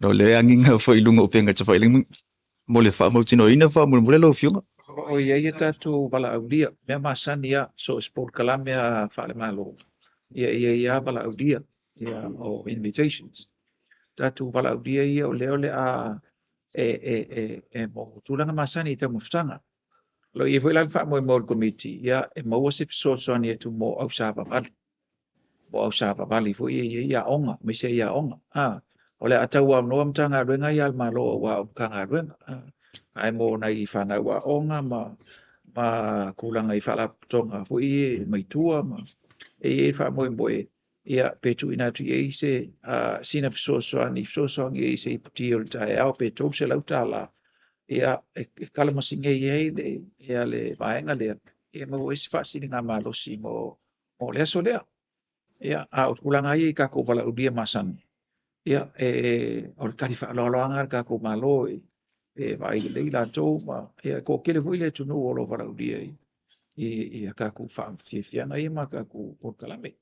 Ona o lea e agiga foi i luga o upega tafailagi mo le faamautinoaina faamolemole lau Afioga. O i ai a tatou valaaulia, mea masani lava, so o se polokalame lava faale-Malo, ia e i ai lava valaaulia, ia o invitations. Tatou valaaulia ia o lea o le a e mo tulaga masani i taumafataga. O lo o i ai foi la le faamoemoe o le Komiti, ia e maua se fesoasoani atu mo ausavavali. Mo ausavavali foi ia e i ai aoga, aemaise ai aoga. O le a tauaunoa Matagaluega ia a le Malo aua o Matagaluega. Ae mo nai fanau aoga ma tulaga i faalapotopotoga foi ia mai tua ma e i ai le faamoemoe ia pe tuuina atu i ai se sina fesoasoani, fesoasoani i ai se iputi o le taeao pe $300, ia e kalamasini ai le ia le vaega lea, ia maua ai se faasiligamalosi mo le aso lea. Ia, a o tulaga lava ia i tatou valaaulia masani, ia e o le tali faaaloalo lava lena a le tatou Malo e vaai lelei latou ma ia e toatele foi le atunuu o lo o valaaulia i a tatou faafiafiaga ia ma tatou polokalame.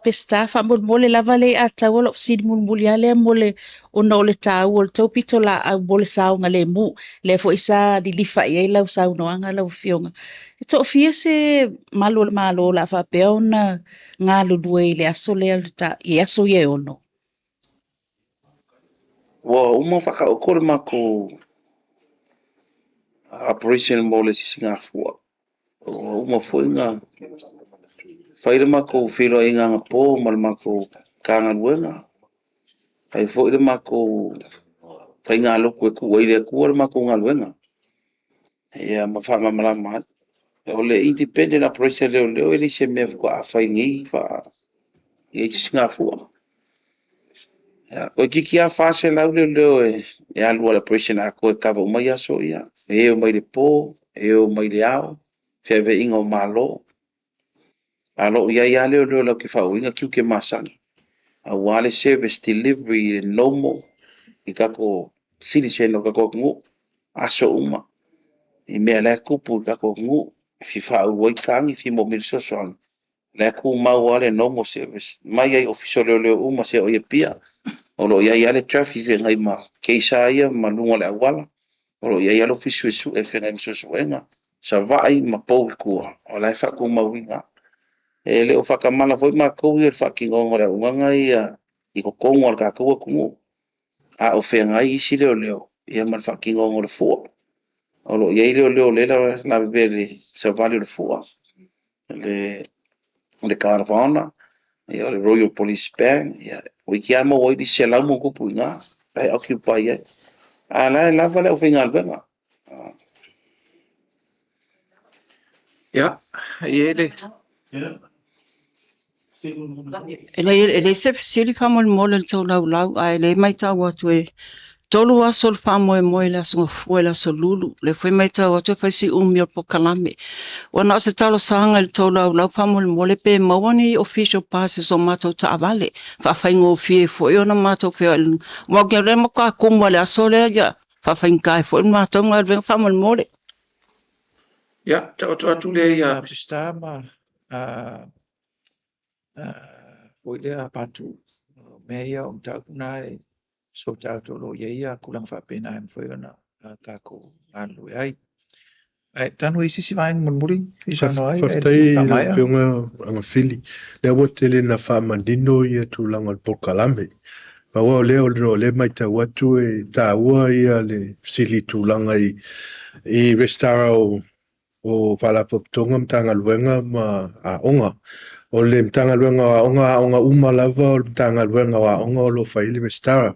Peseta, faamolemole lava le i ataua lou fesili mulimuli lava lea mo le ona o le taua o le tou pitolaau mo le saogalemu, lea foi sa lilifa i ai lau saunoaga lau Afioga. E toafia se malu o le Malo o le a faapea ona galulue i le aso lea i aso ia e 6? Ua uma faataoto le matou operation mo le sisigafua. Ua uma foi ona fai le matou feiloaiga anapo ma le matou Matagaluega. Fai foi le matou faigalotu e tuu ai i le Atua le matou galuega, ia ma faamalamalama ai. O le independent operation a leoleo e le se mea faatoa fai i lenei sisigafua. Ia, toeitiiti lava 400 leoleo e alu i le operation atoa e kava uma aso ia. E o mai le po, e o mai le ao, feaveaiga o Malo. A o lo o i ai lava leoleo latou te faaauauina tiute masani, aua le service delivery normal i tatou citizen o le tatou atunuu, aso uma, i mea la e tupu i le tatou atunuu, e fia faaulu ai tagi, e fia manaomia le fesoasoani, o la e tumau lava le normal service, mai lava i Ofisa o Leoleo uma seia oo i Apia, o lo o i ai lava le traffic feagai ma case lava ia ma luga o le auala, o lo o i ai lava le Ofisa Suesue e feagai ma suesuega, Savaii ma pou i tua, o la e faatumauina lava. E le o faatamala foi matou ia i le faatinoga o le auaunaga ia i totonu o le tatou atunuu, a o feagai isi leoleo ia ma le faatinoga o le fua. O lo o i ai leoleo o lea e lavevea i le savali o le fua, le Guard of Honour, ia o le Royal Police Band, ia toeitiiti lava maua ai le isi 100 ma ono tupu i ina, la e occupy ai. A o la e lava le aufaigaluega. Ia, e i ai le... E leai se fesili faamolemole i le taulaulau, ae lea e matau atu e 3 aso o le faamoemoe i le Aso Gafua i le Aso Lulu. O lea foi e matau atu e fai si umi o le polokalame. Ua na o se talosaga i le taulaulau faamolemole pe maua ni official passes o matou taavale, faafaigofie ai foi ona matou feoai i luga. Aua o lea e matua tumu lava i le aso lea, ia faafaigata ai foi le matou galuega faamolemole. Ia, taoto atu lea ia Peseta ma foi lea Patu, o mea ia o mataupu na e sort out o lo o i ai ia tulaga faapena e mafai ona tatou galulue ai. Ae tanu i se isi vaega mulimuli i saunoa ai, Faafetai i lau Afioga Agafili. Lea ua tele ina faamanino ia tulaga o le polokalame. Pau lava o lea, o lea e matau atu e taua ia le fesili i tulaga i resitala o o Faalapotopotoga, Matagaluega ma Aoga. O le Matagaluega o Aoga, aoga uma lava o le Matagaluega o Aoga o lo o fai ai le resitala.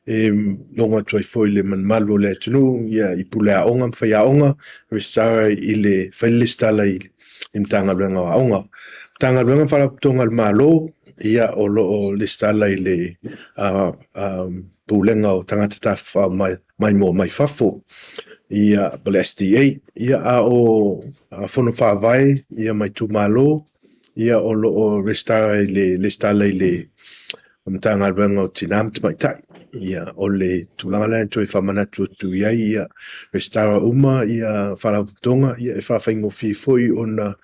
E logo atu ai foi i le mamalu o le atunuu ia, i pule aoga ma faiaoga, resitala i le, fai le resitala i le Matagaluega o Aoga. Matagaluega ma Faalapotopotoga a le Malo, ia, o lo o resitala i le Pulega o Tagata Tafafao Maimoa Mai Fafo, ia, po o le SDA, ia, a o Fono Faavae, ia, ma itumalo, ia, o lo o resitala i le, resitala i le Matagaluega o Tina ma Tamaitai. Ia, o le tulaga lea e toe faamanatu atu i ai, ia, resitala uma, ia, faalapotopotoga, ia, e faafaigofie foi ona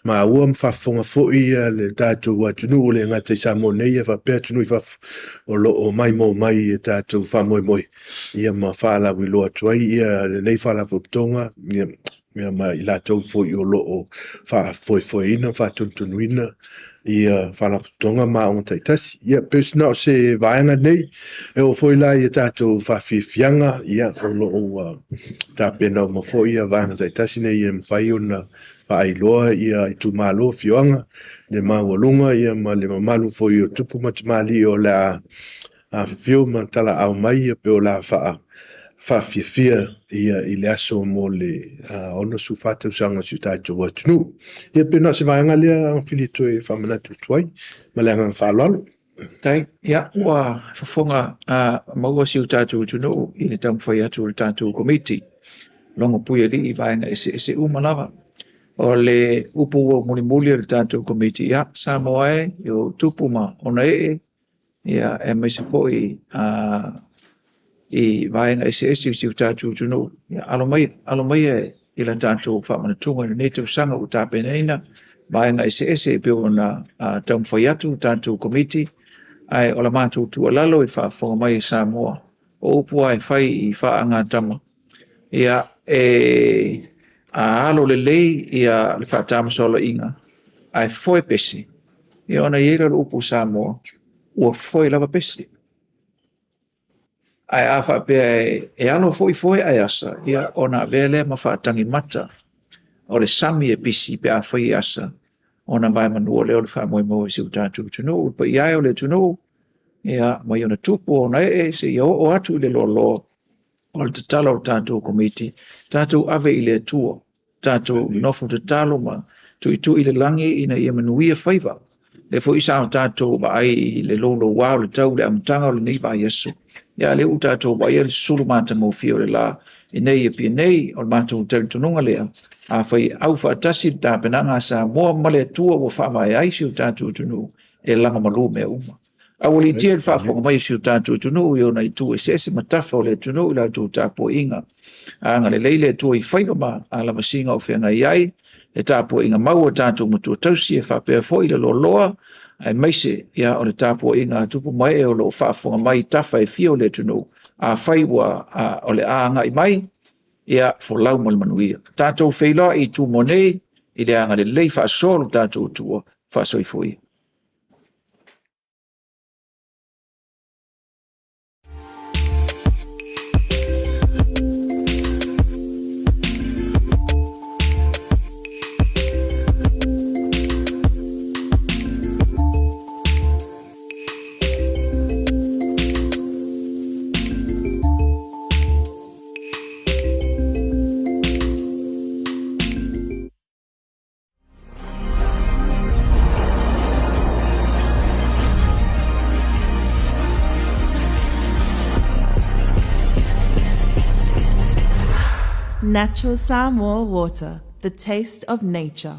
maua ma faafofoga foi ia le tatou atunuu, e le gata i Samoa nei, ia faapea atunuu i fafo o lo o maimoa mai i tatou faamoemoe, ia ma faalauiloa atu ai ia lenei faalapotopotoga, ia ma i latou foi o lo o faafoefoeina ma faatonutonuina ia faalapotopotoga ma aoga taitasi. Ia, pei na o se vaega nei, e oo foi la i a tatou faafiafiaga, ia, o lo o ua tapena uma foi ia vaega taitasi nei e mafai ona faailoa ia itumalo, afioaga, le maualuga ia ma le mamalu foi o tupu ma tamalii o le a afifio ma talaau mai ia pe o le a faafiafia ia i le aso mo le 64 tausaga o si o tatou atunuu. Ia pe na o se vaega lea Fili toe faamanatu atu ai ma le agaga faaaloalo. Tai, ia, ua fofoga maua si o tatou atunuu i le taumafai atu o le tatou komiti. Logo Puialii i vaega eseese uma lava. O le upu ua mulimuli a le tatou komiti, ia, Samoa e, i ou tupu ma ona ee, ia, aemaise foi i vaega eseese o si o tatou atunuu, ia, alo mai, alo mai i la tatou faamanatuga i lenei tausaga ua tapenaina vaega eseese e pei ona taumafai atu le tatou komiti, ae o la matou tuualalo i le faafofoga mai a Samoa, o upu lava e fai i faagatama, ia, e alo lelei ia le faatamasoalaiga, ae foe pese, ia ona i ai lea o le upu Samoa, ua foe lava pese. Ae a faapea e alo foi foe ae asa, ia ona avea lea ma faatagimata o le sami e pisi pe afai e asa, ona vaemanua lea o le faamoemoe o si o tatou atunuu, le paia e o le atunuu, ia, mai ona tupu ona ee seia oo atu i le loaloa. O le tatalo a le tatou komiti, tatou ave i le Atua, tatou nofo tatalo ma tuitui le lagi ina ia manuia faiva. Lea foi sa o tatou vaai i le louloua o le tau i le amataga o lenei vaiaso. Ia, lea ua tatou vaaia le susulu matagofie o le la i nei Apia nei. O le matou talitonuga lea, afai e aufaatasi le tapenaga a Samoa ma le Atua ua faavae ai si o tatou atunuu, e lagomalu mea uma. Aualiitia le faafofoga mai o si o tatou atunuu i ona itu eseese ma tafa o le atunuu i la outou tapuaiga. Agalelei le Atua i faiva ma alavasiga o feagai ai, le tapuaiga mau a tatou matua tausi e faapea foi le loaloa, aemaise ia o le tapuaiga a tupu ma ee o lo o faafofoga mai i tafa e fia o le atunuu. Afai ua o le a agai mai, ia folau ma le manuia. Tatou feiloai i Tumua nei i le agalelei faasoa o lo tatou Atua. Faasoifua ia. Natural Samoa Water, the taste of nature.